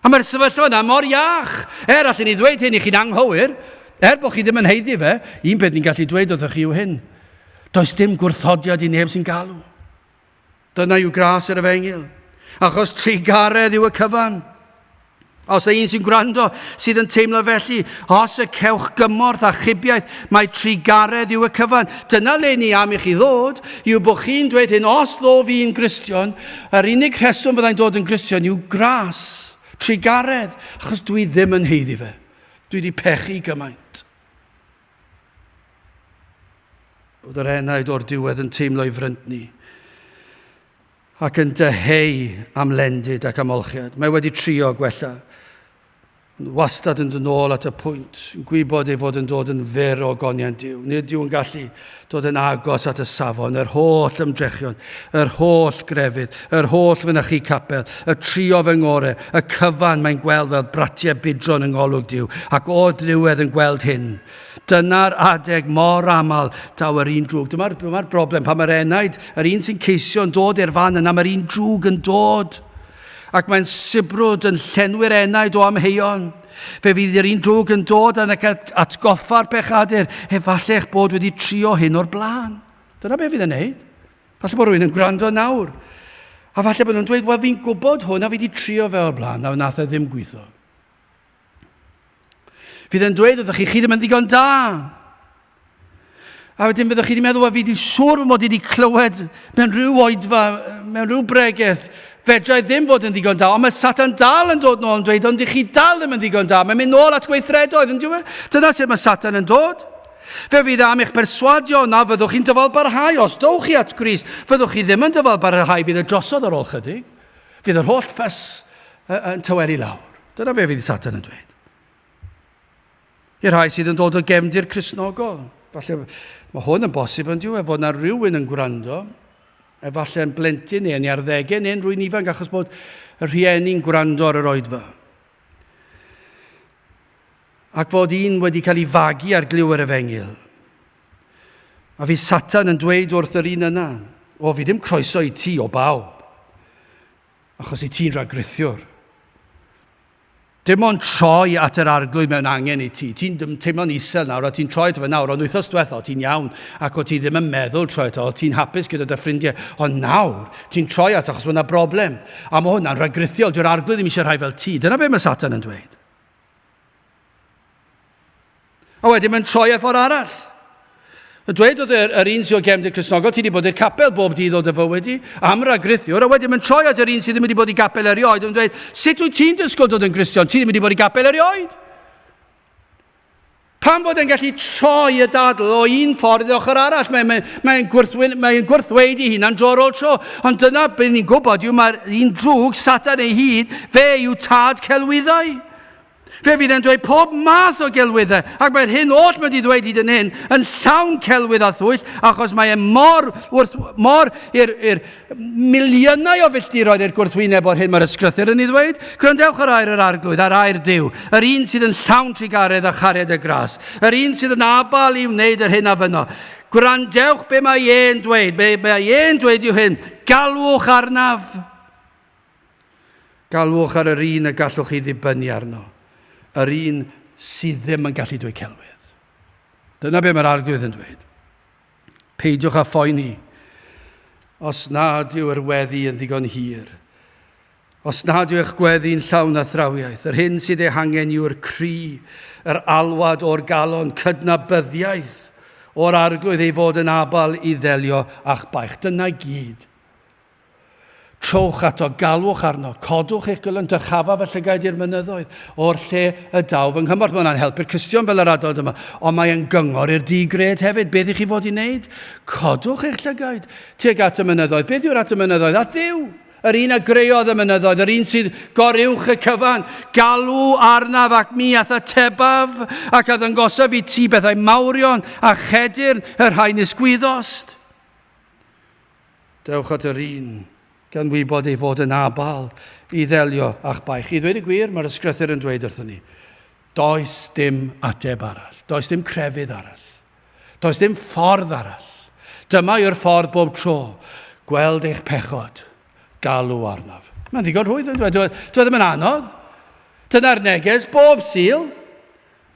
A mae'r sefyllfa yna mor iach. Er allan ni ddweud hyn i chi'n anghywir, er bod chi ddim yn haeddu fe, un peth ni'n gallu dweud wrthych chi yw hyn. Does dim gwrthodiad i neb sy'n galw. Dyna yw gras yr efengyl. Achos trugaredd yw y cyfan. Os y un sy'n gwrando sydd yn teimlo felly, os y cewch gymorth a chibiaeth, mae trugaredd yw y cyfan. Dyna le ni am i chi ddod, yw bod chi'n dweud hyn, os ddo fi'n Gristion, Yr unig rheswm fyddai'n dod yn Gristion yw gras, trugaredd, achos dwi ddim yn haeddu fe. Dwi wedi pechu gymaint. Bod yr enaid o'r diwedd yn teimlo ei fryntni ac yn dyheu am lendid ac am olchiad. Mae wedi trio gwella. Ond wastad yn dod nôl at y pwynt, yn gwybod ei fod yn dod yn fyr o ogoniant Duw. Nid yw'n gallu dod yn agos at y safon, yr holl ymdrechion, yr holl grefydd, yr holl fynychu capel, y trio fy ngore, y cyfan mae'n gweld fel bratiau budron yng ngolwg Duw, ac o'r diwedd yn gweld hyn. Dyna'r adeg mor aml daw yr un drwg. Dyma'r dyma broblem, pan mae'r enaid, yr un sy'n ceisio yn dod i'r fan yna, mae'r un drwg yn dod. Ac mae'n sibrwd yn llenwi'r enaid o amheuon. Fe fydd yr un drwg yn dod yn ac atgoffa'r pechadur, efallai eich bod wedi trio hyn o'r blaen. Dyna be fydd yn neud. Falle bod rhywun yn gwrando nawr. A falle bod nhw'n dweud, wel fi'n gwybod hwn a fi wedi trio fe o'r blaen, a wnaeth e ddim gweithio. Fydd e'n dweud wrthych chi, chi ddim yn ddigon da. A wedyn fyddwch chi wedi meddwl, wel, fi wedi siŵr fy mod i wedi clywed mewn rhyw oedfa, mewn rhyw bregeth, fedra i ddim fod yn ddigon da, ond mae Satan dal yn dod nôl yn dweud, ond i chi dal ddim yn ddigon da. Mae'n mynd nôl at gweithredoedd, yn diwy? Dyna sut mae Satan yn dod. Fe fydd am eich perswadio na fyddwch chi'n dyfal barhau. Os dowch chi at Grist, fyddwch chi ddim yn dyfal barhau, fydd y drosodd ar ôl chydig. Fydd yr holl ffys yn tawelu lawr. Dyna be fydd Satan yn dweud. I'r rhai sydd yn dod o gefndir Cristnogol, falle mae hwn yn bosib yn diwedd, fod na rhywun yn gwrando, efallai yn blentyn neu yn ei arddegau neu'n rhywun ifanc achos bod y rhieni'n gwrando ar yr oedfa. Ac fod un wedi cael ei fagu ar glyw yr efengyl. A fi Satan yn dweud wrth yr un yna, o fi ddim croeso i ti o bawb, achos i ti'n rhagrithiwr. Dim ond troi at yr arglwydd mewn angen i ti. Ti'n teimlo'n isel nawr, a ti'n troi ato fe nawr, ond wythnos diwetha, o ti'n iawn, ac o ti ddim yn meddwl troi ato, o ti'n hapus gyda dy ffrindiau, ond nawr, ti'n troi ato achos mae yna broblem. A mae hwnna'n rhagrithiol, dyw'r arglwydd ddim eisiau rhai fel ti. Dyna beth mae Satan yn dweud. A wedyn mae'n troi e ffordd arall. Y dweud oedd yr, yr un sydd o gefndir Cristnogol, ti wedi bod i'r capel bob dydd o dy fywyd i, am ragrithiwr, a wedyn mae'n troi at yr un sydd ddim wedi bod i gapel erioed, yn dweud, sut wyt ti'n disgwyl dod yn Gristion? Ti ddim wedi bod i gapel erioed. Pam fod e'n gallu troi y dadl o un ffordd i ochr arall? Mae'n mae, mae gwrthwyn, mae gwrthweud i hunan dro ar ôl tro. Ond dyna beth ni'n gwybod yw mae'r un drwg, Satan ei hun, fe yw tad celwyddau. Fe fydd e'n dweud pob math o gelwyddau, ac mae'r hyn oll mae wedi dweud hyd yn hyn yn llawn celwydd a thwyll, achos mae e mor, wrth, mor i'r, i'r miliynau o filltiroedd i'r gwrthwyneb o'r hyn mae'r ysgrythur yn ei ddweud. Gwrandewch ar air yr arglwydd, ar air Duw, yr un sydd yn llawn trugaredd a chariad y gras, yr un sydd yn abal i wneud yr hyn a fynno. Gwrandewch be mae e'n dweud. Be mae e'n dweud yw hyn. Galwch arnaf. Galwch ar yr un y gallwch chi ddibynnu arno. Yr un sydd ddim yn gallu dweud celwydd. Dyna be mae'r arglwydd yn dweud. Peidiwch â phoeni os nad yw'r weddi yn ddigon hir. Os nad yw eich gweddi'n llawn athrawiaeth, yr hyn sydd ei hangen yw'r cri, yr alwad o'r galon, cydnabyddiaeth o'r arglwydd ei fod yn abal i ddelio â'ch baich. Dyna gyd. Trowch ato, galwch arno, codwch eich gylon, dyrchafaf y llygaid i'r mynyddoedd, o'r lle y daw fy nghymorth. Mae hwnna'n helpu'r Cristion fel yr adnod yma, ond mae'n gyngor i'r di-gred hefyd. Beth i chi fod i wneud? Codwch eich llygaid tuag at y mynyddoedd. Beth yw'r at y mynyddoedd? At Dduw! Yr un a greodd y mynyddoedd, yr un sydd goruwch y cyfan, galw arnaf ac mi a'th atebaf, ac a ddangosaf i ti bethau mawrion a chedyrn y rhai nis gwyddost. Dewch at yr un, gan wybod ei fod yn abal i ddelio â'ch baich. I ddweud y gwir, mae'r ysgrythur yn dweud wrthon ni, does dim ateb arall, does dim crefydd arall, does dim ffordd arall. Dyma yw'r ffordd bob tro, gweld eich pechod, galw arnaf. Mae'n ddigon rhwydd, yn dweud. Dwi ddim yn anodd. Dyna'r neges bob Sul.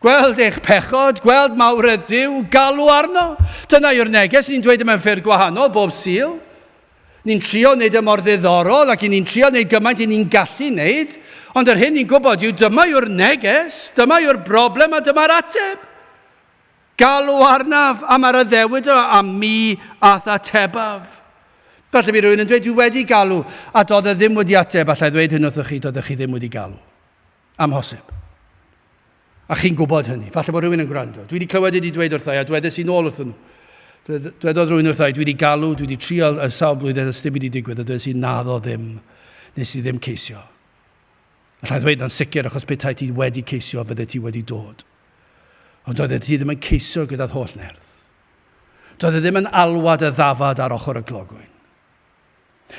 Gweld eich pechod, gweld mawredd Duw, galw arno. Dyna yw'r neges, ni'n dweud e mewn ffyrdd gwahanol bob Sul. Ni'n trio wneud e mor ddiddorol ac ni'n trio wneud gymaint i ni'n gallu wneud, ond yr hyn ni'n gwybod yw dyma yw'r neges, dyma yw'r broblem a dyma'r ateb. Galw arnaf am yr addewid yma a mi a'th atebaf. Falle bydd rhywun yn dweud, dwi wedi galw, a doedd e ddim wedi ateb, allai ddweud hyn wrthych chi, doeddech chi ddim wedi galw. Amhosib. A chi'n gwybod hynny. Falle bod rhywun yn gwrando. Dwi wedi clywed wedi dweud wrtha i, a dwedes i nôl wrthyn nhw. Dwedodd rhywun wrtha i, dwi wedi galw, dwi wedi trio y sawl blwyddyn a sdim wedi digwydd, a dwedes i naddo ddim, nes i ddim ceisio. Allai ddweud na'n sicr, achos petai ti wedi ceisio, fydde ti wedi dod. Ond doeddet ti ddim yn ceisio gyda'r holl nerth. Doedd e ddim yn alwad y ddafad ar ochr y clogwyn.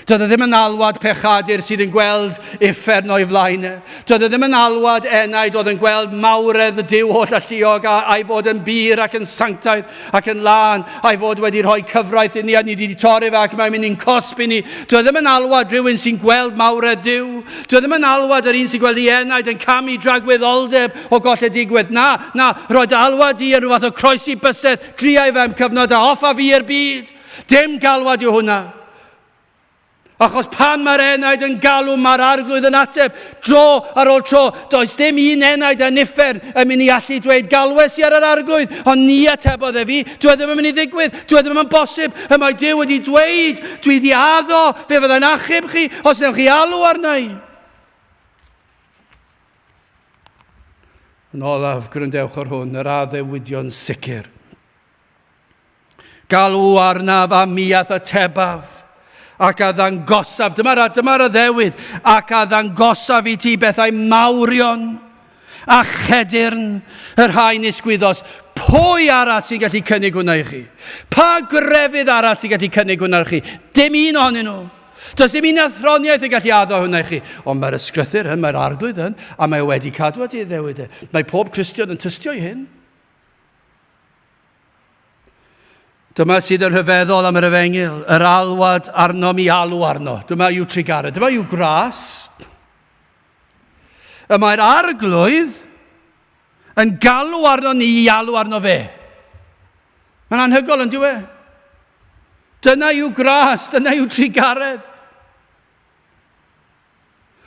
Doedd e ddim yn alwad pechadur sydd yn gweld uffern o'i flaen e. Doedd e ddim yn alwad enaid oedd yn gweld mawredd y Duw holl alluog a'i fod yn bur ac yn sanctaidd ac yn lân a'i fod wedi rhoi cyfraith i ni a ni wedi torri fe ac mae'n mynd i'n cosbi ni. Doedd e ddim yn alwad rhywun sy'n gweld mawredd Duw. Doedd e ddim yn alwad yr un sy'n gweld ei enaid yn camu dragwyddoldeb o golledigwydd. Na, na, roedd alwad i yn rhyw fath o croesi bysedd, driai fe am cyfnod a offa fi i'r byd. Dim galwad yw hwnna. Achos pan mae'r enaid yn galw, mae'r arglwydd yn ateb, dro ar ôl tro. Does dim un enaid yn uffern yn mynd i allu dweud, galwes i ar yr arglwydd, ond ni atebodd e fi. Dwi e ddim yn mynd i ddigwydd, dwi e ddim yn bosib. Y mae Duw wedi dweud, dwi wedi addo, fe fyddai'n achub chi os newch chi alw arna i. Yn olaf, gwrandewch ar hwn, yr addewidion sicr. Galw arnaf a mi a'th atebaf, ac a ddangosaf, dyma'r dyma addewid, ac a ddangosaf i ti bethau mawrion a chedyrn y rhai nis gwyddos. Pwy arall sy'n gallu cynnig hwnna i chi? Pa grefydd arall sy'n gallu cynnig hwnna i chi? Dim un ohonyn nhw. Does dim un athroniaeth yn gallu addo hwnna i chi. Ond mae'r ysgrythur yn, mae'r arglwydd yn, a mae wedi cadw at ei addewid e. Mae pob Cristion yn tystio i hyn. Dyma sydd yn rhyfeddol am yr efengyl, yr alwad arnom i alw arno. Dyma yw trugaredd, dyma yw gras. Y mae'r arglwydd yn galw arno ni i alw arno fe. Mae'n anhygol yn dyw e? Dyna yw gras, dyna yw trugaredd.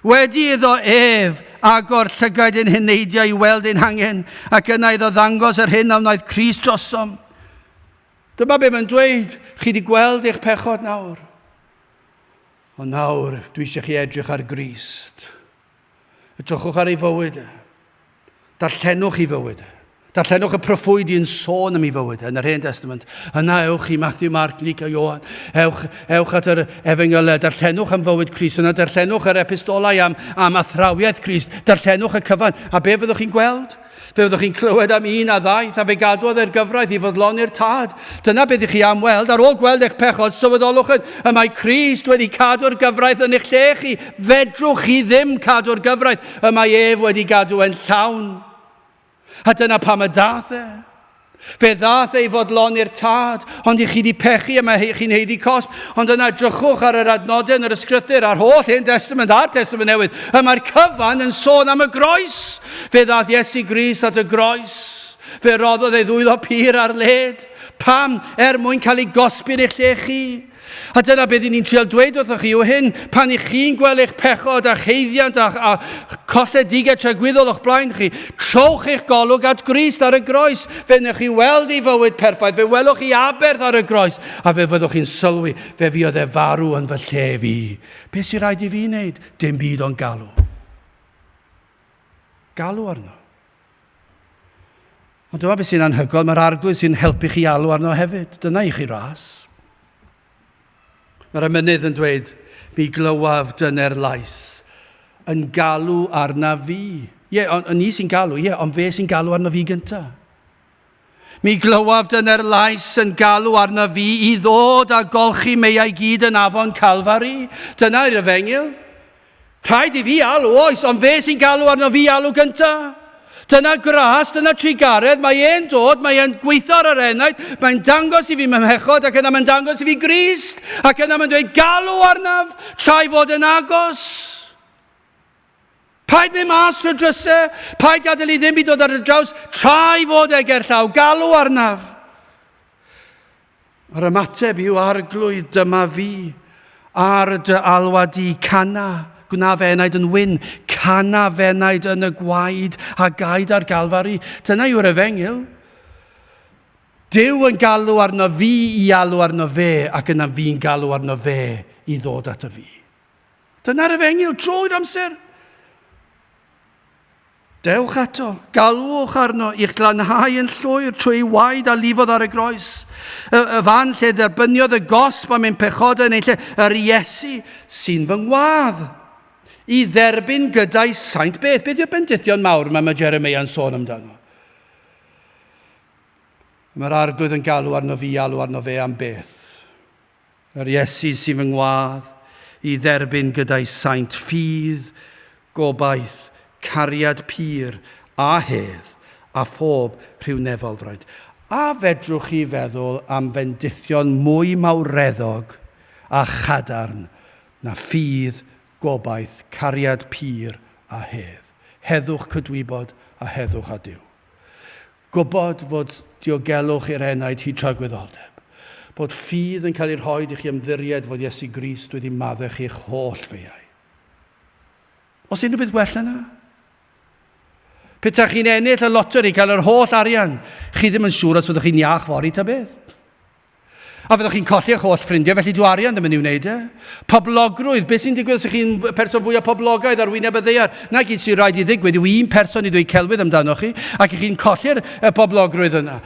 Wedi iddo ef agor llygaid ein heneidiau i weld ein hangen, ac yna iddo ddangos yr hyn a wnaeth Crist drosom. Dyma be mae'n dweud, chi wedi gweld eich pechod nawr. Ond nawr, dwi eisiau chi edrych ar Grist. Edrychwch ar ei fywyd e. Darllenwch ei fywyd e. Darllenwch y proffwydi yn sôn am ei fywyd e yn yr Hen Testament. Yna ewch i Matthew, Mark, Luke a Ioan. Ewch, ewch at yr Efengylau. Darllenwch am fywyd Crist. Yna darllenwch yr epistolau am, am athrawiaeth Crist. Darllenwch y cyfan. A be fyddwch chi'n gweld? Fe fyddwch chi'n clywed am un a ddaeth a fe gadwodd e'r gyfraith i fodloni'r tad. Dyna beth ych chi am weld. Ar ôl gweld eich pechod, sylweddolwch yn, y mae Crist wedi cadw'r gyfraith yn eich lle chi. Fedrwch chi ddim cadw'r gyfraith. Y mae ef wedi gadw e'n llawn. A dyna pam y dath e. Fe ddath ei fodloni'r tad, ond i chi di pechu a mae chi'n heiddi cosb. Ond yna drychwch ar yr adnodau yn yr ysgrythyr, a'r holl Hen Testament a'r Testament Newydd. Y mae'r cyfan yn sôn am y groes. Fe ddath Iesu Grist at y groes. Fe roddodd ei ddwylo pur ar led. Pam? Er mwyn cael ei gosbi yn eich lle chi. A dyna beth ni'n trial dweud wrthoch chi yw hyn, pan i chi'n gweld eich pechod a'ch heiddiant a, a colledigaeth tragwyddol o'ch blaen chi, trowch eich golwg at Grist ar y groes. Fe wnewch chi weld ei fywyd perffaith, fe welwch chi aberth ar y groes, a fe fyddwch chi'n sylwi, fe fuodd e farw yn fy lle fi. Be sy'n rhaid i fi wneud? Dim byd ond galw. Galw arno. Ond dyma beth sy'n anhygoel, mae'r arglwydd sy'n helpu chi alw arno hefyd. Dyna i chi ras. Mae'r emynydd yn dweud, mi glywaf dyner lais yn galw arna fi. Ie, yeah, ond ni sy'n galw, ie, yeah, ond fe sy'n galw arno fi gynta. Mi glywaf dyner lais yn galw arna fi i ddod a golchi meiau gyd yn afon Calfari. Dyna'r efengyl. Rhaid i fi alw, oes, ond fe sy'n galw arno fi alw gynta. Dyna gras, dyna trugaredd, mae e'n dod, mae e'n gweithio ar yr enaid, mae'n dangos i fi mhechod ac yna mae'n dangos i fi Grist, ac yna mae'n dweud galw arnaf, tra'i fod yn agos. Paid mynd mas trwy drysau, paid gadael i ddim byd dod ar y draws, tra'i fod e gerllaw, galw arnaf. Yr ymateb yw, Arglwydd, dyma fi, ar dy alwad di, cana, gwna fy enaid yn wyn, cana fy enaid yn y gwaed a gaed ar Galfari. Dyna yw'r efengyl. Duw yn galw arno fi i alw arno fe, ac yna fi'n galw arno fe i ddod ato fi. Dyna'r efengyl drwy'r amser. Dewch ato, galwch arno i'ch glanhau yn llwyr trwy ei waed a lifodd ar y groes. Y, y fan lle dderbyniodd y gosb am ein pechodau yn ein lle, yr Iesu sy'n fy ngwadd. I dderbyn gyda'i saint beth? Beth yw'r bendithion mawr mae mae Jeremeia'n sôn amdano? Mae'r arglwydd yn galw arno fi, alw arno fe am beth? Yr Iesu sy'n fy ngwadd i dderbyn gyda'i saint ffydd, gobaith, cariad pur, a hedd, a phob rhyw nefol fraint. A fedrwch chi feddwl am fendithion mwy mawreddog a chadarn na ffydd, gobaith, cariad pur, a hedd? Heddwch cydwybod a heddwch â Duw. Gwybod fod diogelwch i'r enaid hyd tragwyddoldeb. Bod ffydd yn cael ei rhoid i chi ymddiried fod Iesu Grist wedi maddau chi eich holl feiau. Oes unrhyw beth well na 'na? Petai chi'n ennill y loteri, cael yr holl arian, chi ddim yn siŵr os fyddwch chi'n iach fory ta beth. A fyddwch chi'n colli eich holl ffrindiau, felly dyw arian ddim yn ei wneud e. Poblogrwydd, beth sy'n digwydd os ych chi'n person fwyaf poblogaidd ar wyneb y ddaear? Na gyd sy'n rhaid i ddigwydd yw un person i ddweud celwydd amdanoch chi, ac ych chi'n colli'r poblogrwydd yna.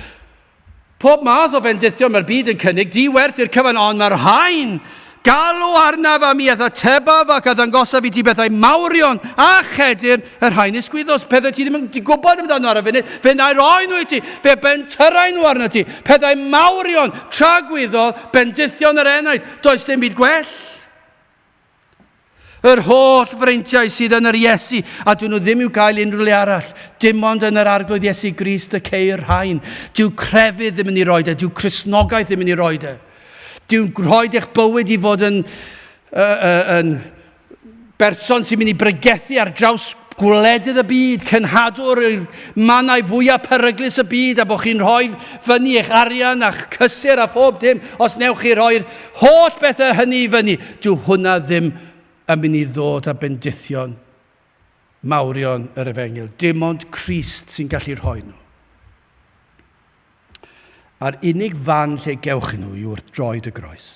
Pob math o fendithion mae'r byd yn cynnig, di-werth i'r cyfan, ond mae'r rhain Galw arnaf a mi a'th atebaf ac a ddangosaf i ti bethau mawrion a chedir y rhai nis gwyddos, pethau ti ddim yn gwybod amdano ar y funud, fe wna i roi nhw i ti, fe bentyrrai nhw arno ti, pethau mawrion, tragwyddol, bendithion yr enaid, does dim byd gwell. Yr holl freintiau sydd yn yr Iesu, a dyn nhw ddim i'w gael unrhyw le arall, dim ond yn yr Arglwydd Iesu Grist y ceir rhain. Dyw crefydd ddim yn ei roed e, dyw Cristnogaeth ddim yn ei roed e. Dyw rhoi eich bywyd i fod yn, uh, uh, yn berson sy'n mynd i bregethu ar draws gwledydd y byd, cenhadwr i'r mannau fwyaf peryglus y byd, a bod chi'n rhoi fyny eich arian a'ch cysur a phob dim, os newch chi roi'r holl bethau hynny i fyny, dyw hwnna ddim yn mynd i ddod â bendithion mawrion yr efengyl. Dim ond Crist sy'n gallu rhoi nhw. A'r unig fan lle gewch chi nhw yw wrth droed y groes.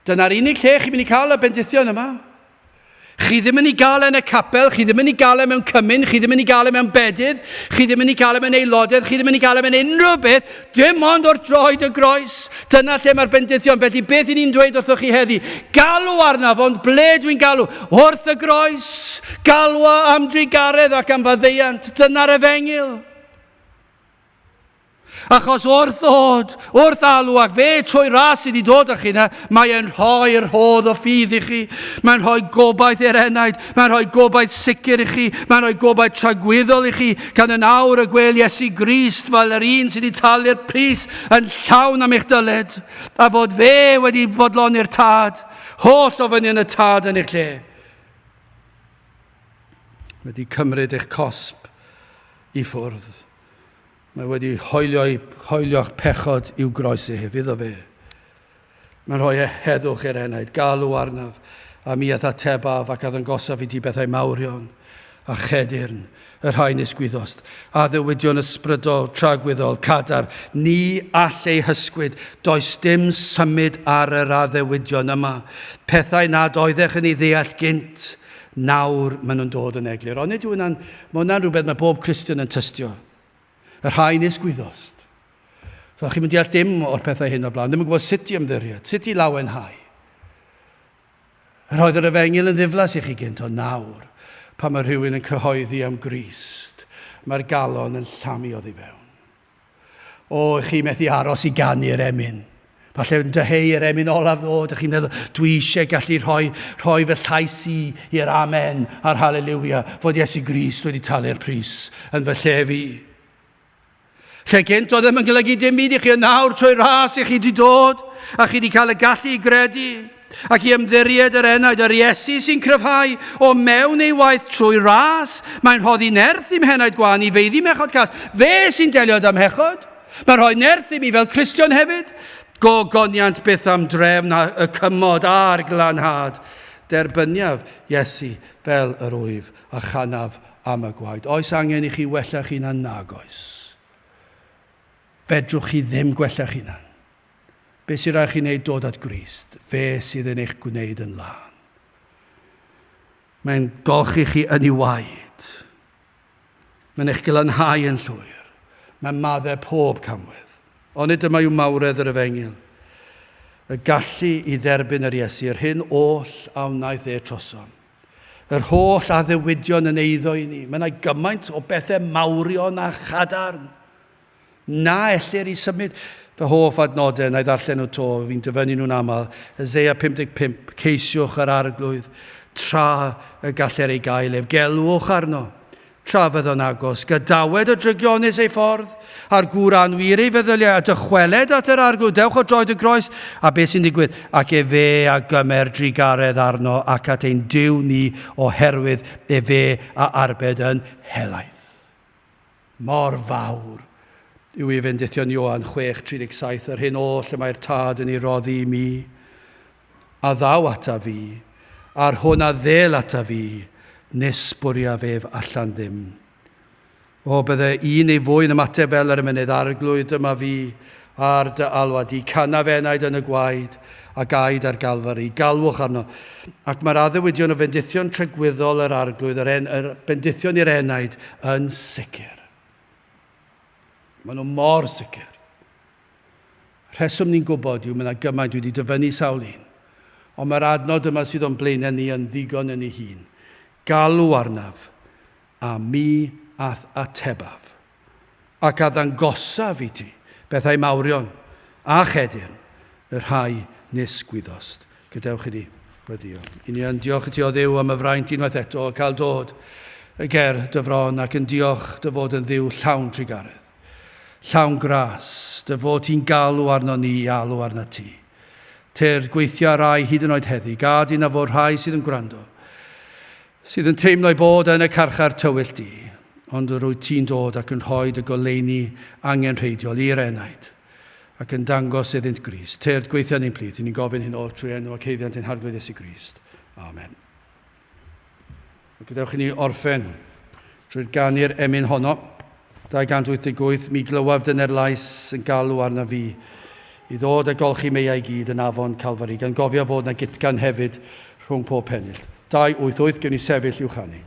Dyna'r unig lle chi'n mynd i cael y bendithion yma. Chi ddim yn ei gael e yn y capel, chi ddim yn ei gael e mewn cymun, chi ddim yn ei gael e mewn bedydd, chi ddim yn ei gael e mewn aelodedd, chi ddim yn ei gael e mewn unrhyw beth, dim ond o'r droed y groes. Dyna lle mae'r bendithion. Felly beth i ni'n dweud wrthoch chi heddi? Galw arnaf, ond ble dwi'n galw? Wrth y groes. Galwa am drugaredd ac am faddeuant. Dyna'r efengyl. Achos wrth ddod, wrth alw, ac fe trwy ras sydd wedi dod â chi yna, mae e'n rhoi'r rhodd o ffydd i chi. Mae'n rhoi gobaith i'r enaid, mae'n rhoi gobaith sicr i chi, mae'n rhoi gobaith tragwyddol i chi, gan yn awr y gwel Iesu Grist fel yr un sydd wedi talu'r pris yn llawn am eich dyled, a fod fe wedi bodloni'r tad, holl ofynion y tad yn eich lle. Mae wedi cymryd eich cosb i ffwrdd. Mae wedi hoelio, hoelio'ch pechod i'w groes ef, iddo fe. Mae'n rhoi heddwch i'r enaid, galw arnaf, a mi a'th atebaf ac a ddangosaf i ti bethau mawrion a chedyrn, y rhai nis gwyddost, addewidion ysbrydol, tragwyddol, cadar, ni all eu hysgwyd, does dim symud ar yr addewidion yma. Pethau nad oeddech yn ei ddeall gynt, nawr maen nhw'n dod yn eglur. Ond nid yw hwnna'n, mae hwnna'n rhywbeth mae bob Cristion yn tystio. Y rhai nis gwyddost. So chi'n mynd deall dim o'r pethau hyn o'r blaen, ddim yn gwybod sut i ymddiried, sut i lawenhau. Yr oedd yr efengyl yn ddiflas i chi gynt, ond nawr, pan mae rhywun yn cyhoeddi am Grist, mae'r galon yn llamu oddi fewn. O, chi methu aros i ganu'r emyn. Falle yn dyheu yr emyn olaf ddod, a chi'n meddwl, dwi eisiau gallu rhoi, rhoi fy llais i i'r amen a'r haleluia, fod Iesu Grist wedi talu'r pris yn fy lle fi. Lle gynt oedd ddim yn golygu dim byd i chi, ond nawr trwy ras i chi wedi dod, a chi wedi cael y gallu i gredu ac i ymddiried yr enaid, yr Iesu sy'n cryfhau o mewn ei waith trwy ras, mae'n rhoddi nerth i'm henaid gwan i feiddi mechod cas. Fe sy'n delio â'm mhechod. Mae'n rhoi nerth i mi fel Cristion hefyd. Gogoniant byth am drefn y cymod a'r glanhad. Derbyniaf Iesu fel yr wyf a chanaf am y gwaed. Oes angen i chi wella'ch hunan? Nag oes. Fedrwch chi ddim gwella'ch hunan. Be sy'n rhaid chi wneud dod at Grist, fe sydd yn eich gwneud yn lân. Mae'n golchi chi yn ei waed. Mae'n eich glanhau yn llwyr. Mae'n maddau pob camwedd. Onid dyma yw mawredd yr efengyl? Y gallu i dderbyn yr Iesu, yr hyn oll a wnaeth e trosom. Yr holl addewidion yn eiddo i ni. Mae yna gymaint o bethau mawrion a chadarn. Na ellir i symud. Fy hoff adnodau, na i ddarllen nhw to, fi'n dyfynnu nhw'n aml. Eseia 55, Ceisiwch yr Arglwydd tra y galler ei gael ef, gelwch arno tra fyddo'n agos. Gadawed y drygionus ei ffordd, a'r gŵr anwir ei feddyliau, a dychweled at yr Arglwydd. Dewch o droed y groes, a beth sy'n digwydd? Ac efe a gymer drugaredd arno ac at ein Duw ni, oherwydd efe a arbed yn helaeth. Mor fawr yw ei fendithion Ioan 6:37, Yr hyn oll y mae'r Tad yn ei roddi i mi, a ddaw ataf fi, a'r hwn a ddêl ataf fi, nis bwriaf ef allan ddim. O, bydde un neu fwy yn ymateb fel yr emynydd, Arglwydd, dyma fi, ar dy alwad di, canaf enaid yn y gwaed, a gaed ar Galfari, galwch arno. Ac mae'r addewidion o fendithion tragwyddol yr Arglwydd, yr, en, yr bendithion i'r enaid, yn sicr. Maen nhw mor sicr. Rheswm ni'n gwybod yw mae yna gymaint, dwi wedi dyfynnu sawl un, ond mae'r adnod yma sydd o'n blaenau ni yn ddigon yn ei hun. Galw arnaf, a mi a'th atebaf. Ac a ddangosaf i ti bethau mawrion a chedyrn, y rhai nis gwyddost. Gadewch i ni weddïo. I ni yn diolch i ti, o Dduw, am y fraint unwaith eto o cael dod ger dy fron ac yn diolch dy fod yn Dduw llawn trugaredd, llawn gras, dy fod ti'n galw arno ni i alw arnat ti. Tyrd, gweithio ar rai hyd yn oed heddi, gad i na fod rhai sydd yn gwrando, sydd yn teimlo eu bod yn y carchar tywyll du, ond yr wyt ti'n dod ac yn rhoi dy goleuni angenrheidiol i'r enaid, ac yn dangos iddynt Grist. Tyrd, gweithio yn ein plith, i ni'n gofyn hyn oll trwy enw ac haeddiant ein Harglwydd Iesu Grist. Amen. A gadewch i ni orffen trwy'r ganu'r emyn honno. 288, mi glywaf dyner lais yn galw arna fi i ddod a golchi meiau i gyd yn afon Calfari, gan gofio fod na gutgan hefyd rhwng pob pennill. 288, gewn ni sefyll i'w chanu.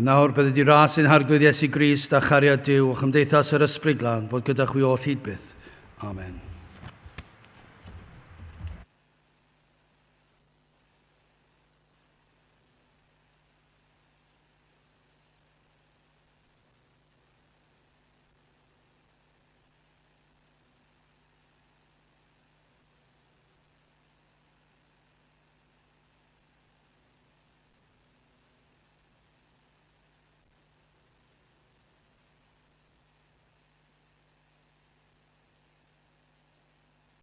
A nawr bydded i ras ein Harglwydd Iesu Grist a chariad Duw a chymdeithas yr Ysbryd Glân fod gyda chwi oll hyd byth. Amen.